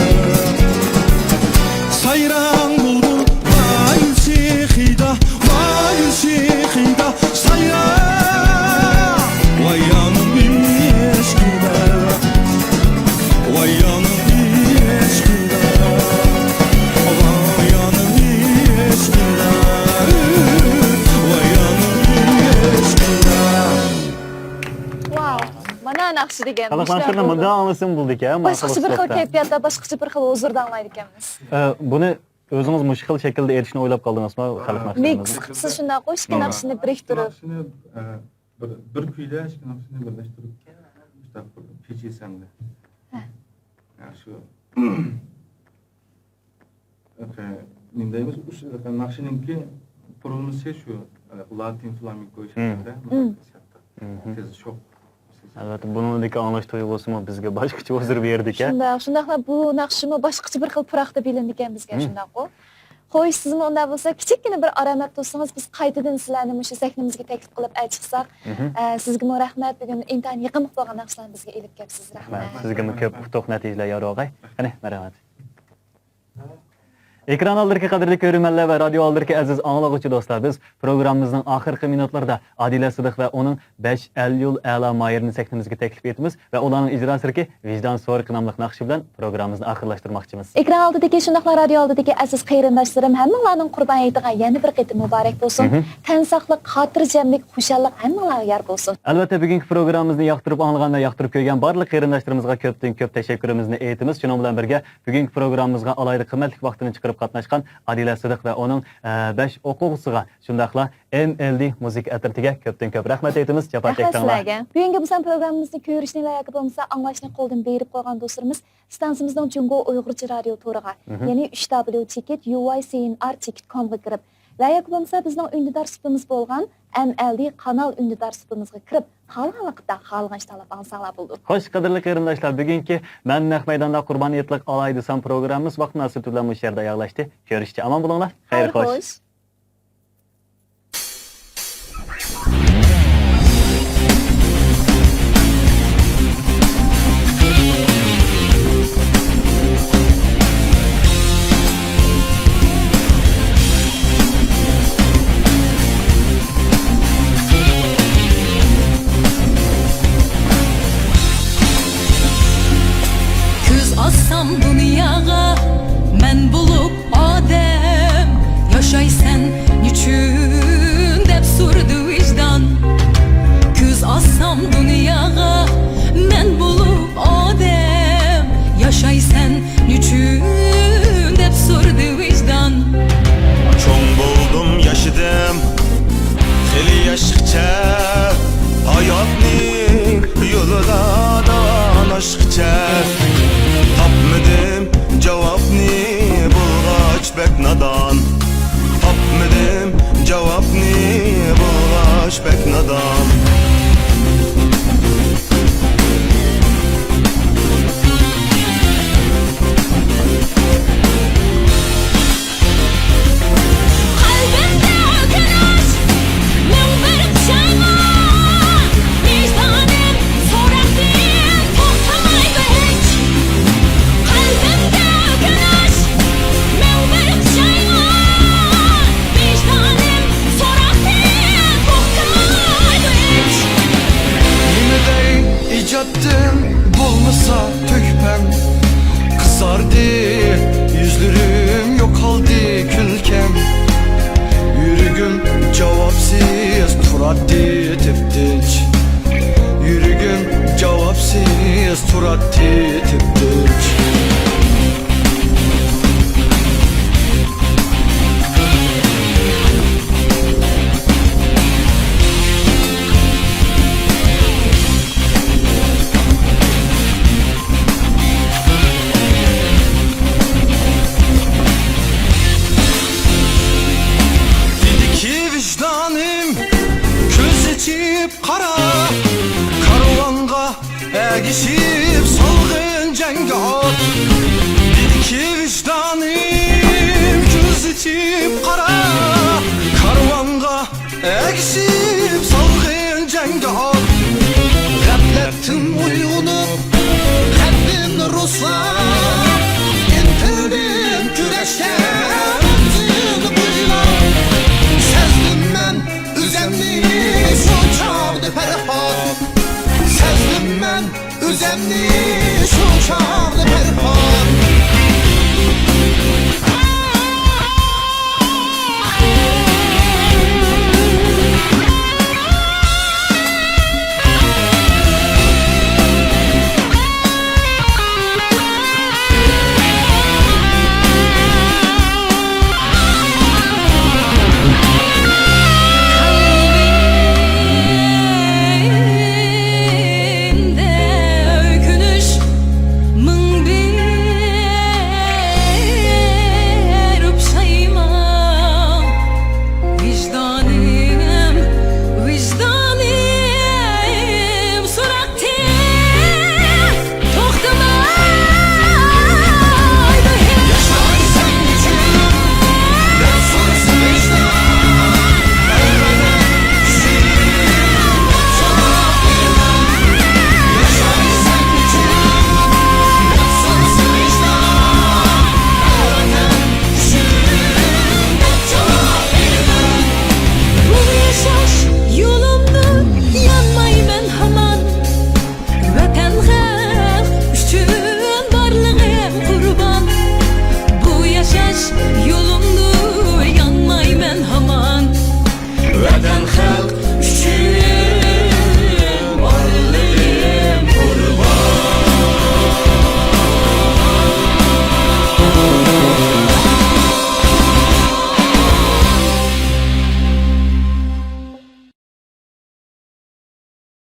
سايراڭ بۇلبۇل، ۋاي شېخىدا، ۋاي شېخىدا. سايراڭ، ۋاي يانىم ئىشقىدا. ۋاي يانىم ئىشقىدا. ۋاي يانىم ئىشقىدا. ۋاي يانىم ئىشقىدا. ۋاۋ، مانا ناخشا دېگەن. خەلق ناخشىلىرىنى مۇنداق ئاڭلىسىمۇ بولىدىكەن، باشقىچە بىر خىل كەيپىياتتا، باشقىچە بىر خىل ھۇزۇردا ئاڭلايدىكەنمىز. ئە، بۇنى ئۆزىڭىز مۇشۇ خىل شەكىلدە ئېيتىشنى ئويلاپ قالدىڭىزمۇ؟ خەلق ناخشىلىرىمىزنى مىكس قىپسىز شۇنداققۇ، ئىككى ناخشىنى بىرىكتۈرۈپ. ئىككى ناخشىنى، ئە، بىر، بىر كۈيدە ئىككى ناخشىنى بىرلەشتۈرۈپ، مۇشۇنداق بىر پىچىسەمدە. ھە. يا، شۇ. نېمە دەيمىز، ناخشىنىڭكى قۇرۇلمىسى شۇ، لاتىن فلامېنكو شەكلىدە، مم. مۇنداق ھېسسىياتتا. مم. تېز شوق. ئەلۋەتتە، بۇنىڭدىكى ئاڭلاش تۇيغۇسىمۇ بىزگە باشقىچە ھۇزۇر بېرىدىكەن. شۇنداق، شۇنداقلا بۇ ناخشىمۇ باشقىچە بىر خىل پۇراقتا بىلىنىدىكەن بىزگە، مم. شۇنداققۇ. خوش، سىزمۇ ئۇنداق بولسا، كىچىككىنە بىر ئارام ئېلىپ تۇرسىڭىز، بىز قايتىدىن سىلەرنى مۇشۇ سەھنىمىزگە تەكلىپ قىلىپ ئەچىقساق. مم. ئە، سىزگىمۇ رەھمەت، بۈگۈن ئىنتايىن يېقىملىق بولغان ناخشىلارنى بىزگە ئېلىپ كەپ، سىز رەھمەت. سىزگىمۇ كۆپ ئۇتۇق نەتىجىلەر يار بولغاي. قېنى، مەرھەمەت. ئېكران ئالدىدىكى قەدىرلىك كۆرۈرمەنلەر ۋە رادىيو ئالدىدىكى ئەزىز ئاڭلىغۇچى دوستلار، بىز پروگراممىمىزنىڭ ئاخىرقى مىنۇتلىرىدا ئادىلە سىدىق ۋە ئۇنىڭ بەش ئەليۇل ئەلا ماھىرىنى سەھنىمىزگە تەكلىپ ئېتىمىز ۋە ئۇلارنىڭ ئىجراسىدىكى ۋىجدان سورىقى ناملىق ناخشا بىلەن پروگراممىمىزنى ئاخىرلاشتۇرماقچىمىز. ئېكران ئالدىدىكى، شۇنداقلا رادىيو ئالدىدىكى ئەزىز قېرىنداشلىرىم، ھەممىڭلارنىڭ قۇربان ھېيتىغا يەنە بىر قېتىم مۇبارەك بولسۇن. مهم. تەن ساقلىق، خاتىرجەملىك، خۇشاللىق ھەممىڭلارغا يار بولسۇن. ئەلۋەتتە، بۈگۈنكى پروگراممىمىزنى ياقتۇرۇپ ئاڭلىغان ۋە ياقتۇرۇپ كۆرگەن بارلىق قېرىنداشلىرىمىزغا كۆپتىن كۆپ تەشەككۈرىمىزنى ئېيتىمىز. شۇنىڭ بىلەن بىرگە، بۈگۈنكى پروگراممىمىزغا ئالاھىدە قىممەتلىك ۋاقتىنى چىقىرىپ قاتناشقان ئادىلە سىدىق ۋە ئۇنىڭ، ئە، بەش ئوقۇغۇچىسىغا، شۇنداقلا ئېم ئېل دى مۇزىكا ئەترىتىگە كۆپتىن كۆپ رەھمەت ئېيتىمىز. جاپا رەھمەت چەكتىڭلار. سىلەرگە. بۈگۈنكى بىزنىڭ پروگراممىمىزنى كۆرۈشنى ۋە ياكى بولمىسا ئاڭلاشنى قولدىن بېرىپ قويغان دوستلىرىمىز ئىستانسىمىزنىڭ جۇڭگو ئۇيغۇرچە رادىيو تورىغا، مهم. يەنى ئۈچ دابليۇ چېكىت يۇ ۋاي سى ئېن ئار چېكىت كومغا كىرىپ، ۋە ياكى بولمىسا بىزنىڭ ئۈندىدار سۇپىمىز بولغان ئەم ئەل دى قانال ئۈندىدار سۇپىمىزغا كىرىپ، خالىغان ۋاقىتتا، خالىغانچە تاللاپ ئاڭلىساڭلار بولىدۇ. خوش، قەدىرلىك قېرىنداشلار، بۈگۈنكى مەن نەق مەيداندا قۇربان ھېيتلىق ئالاھىدە سان پروگراممىمىز ۋاقىت مۇناسىۋىتى بىلەن مۇشۇ يەردە ئاياغلاشتى. كۆرۈشكىچە ئامان بولۇڭلار. خەير خوش. نادان. تاپمىدىم جاۋابنى، بولغاچ بەك نادان. قەلبىمدە ئۆكۈنۈش، مىڭ بىر پۇشايمان. ۋىجدانىم سوراقتىن توختىمايدۇ ھېچ. قەلبىمدە ئۆكۈنۈش، مىڭ بىر پۇشايمان. ۋىجدانىم سوراقتىن توختىمايدۇ ھېچ. نېمە دەي ئىجادتىن بولمىسا تۆھپەم؟ قىزاردى يۈزلىرىم، يوقالدى كۈلكەم. يۈرىكىم جاۋابسىز تۇراتتى تىپتىنچ. يۈرىكىم جاۋابسىز تۇراتتى تىپتىنچ. دېدىكى ۋىجدانىم، كۆز ئېچىپ قارا، كارۋانغا ئەگىشىپ سالغىن جەڭگە ئات. دېدىكى ۋىجدانىم، كۆز ئېچىپ قارا، كارۋانغا ئەگىشىپ سالغىن جەڭگە ئات. غەپلەتتىن ئويغىنىپ، غەمدىن رۇسلا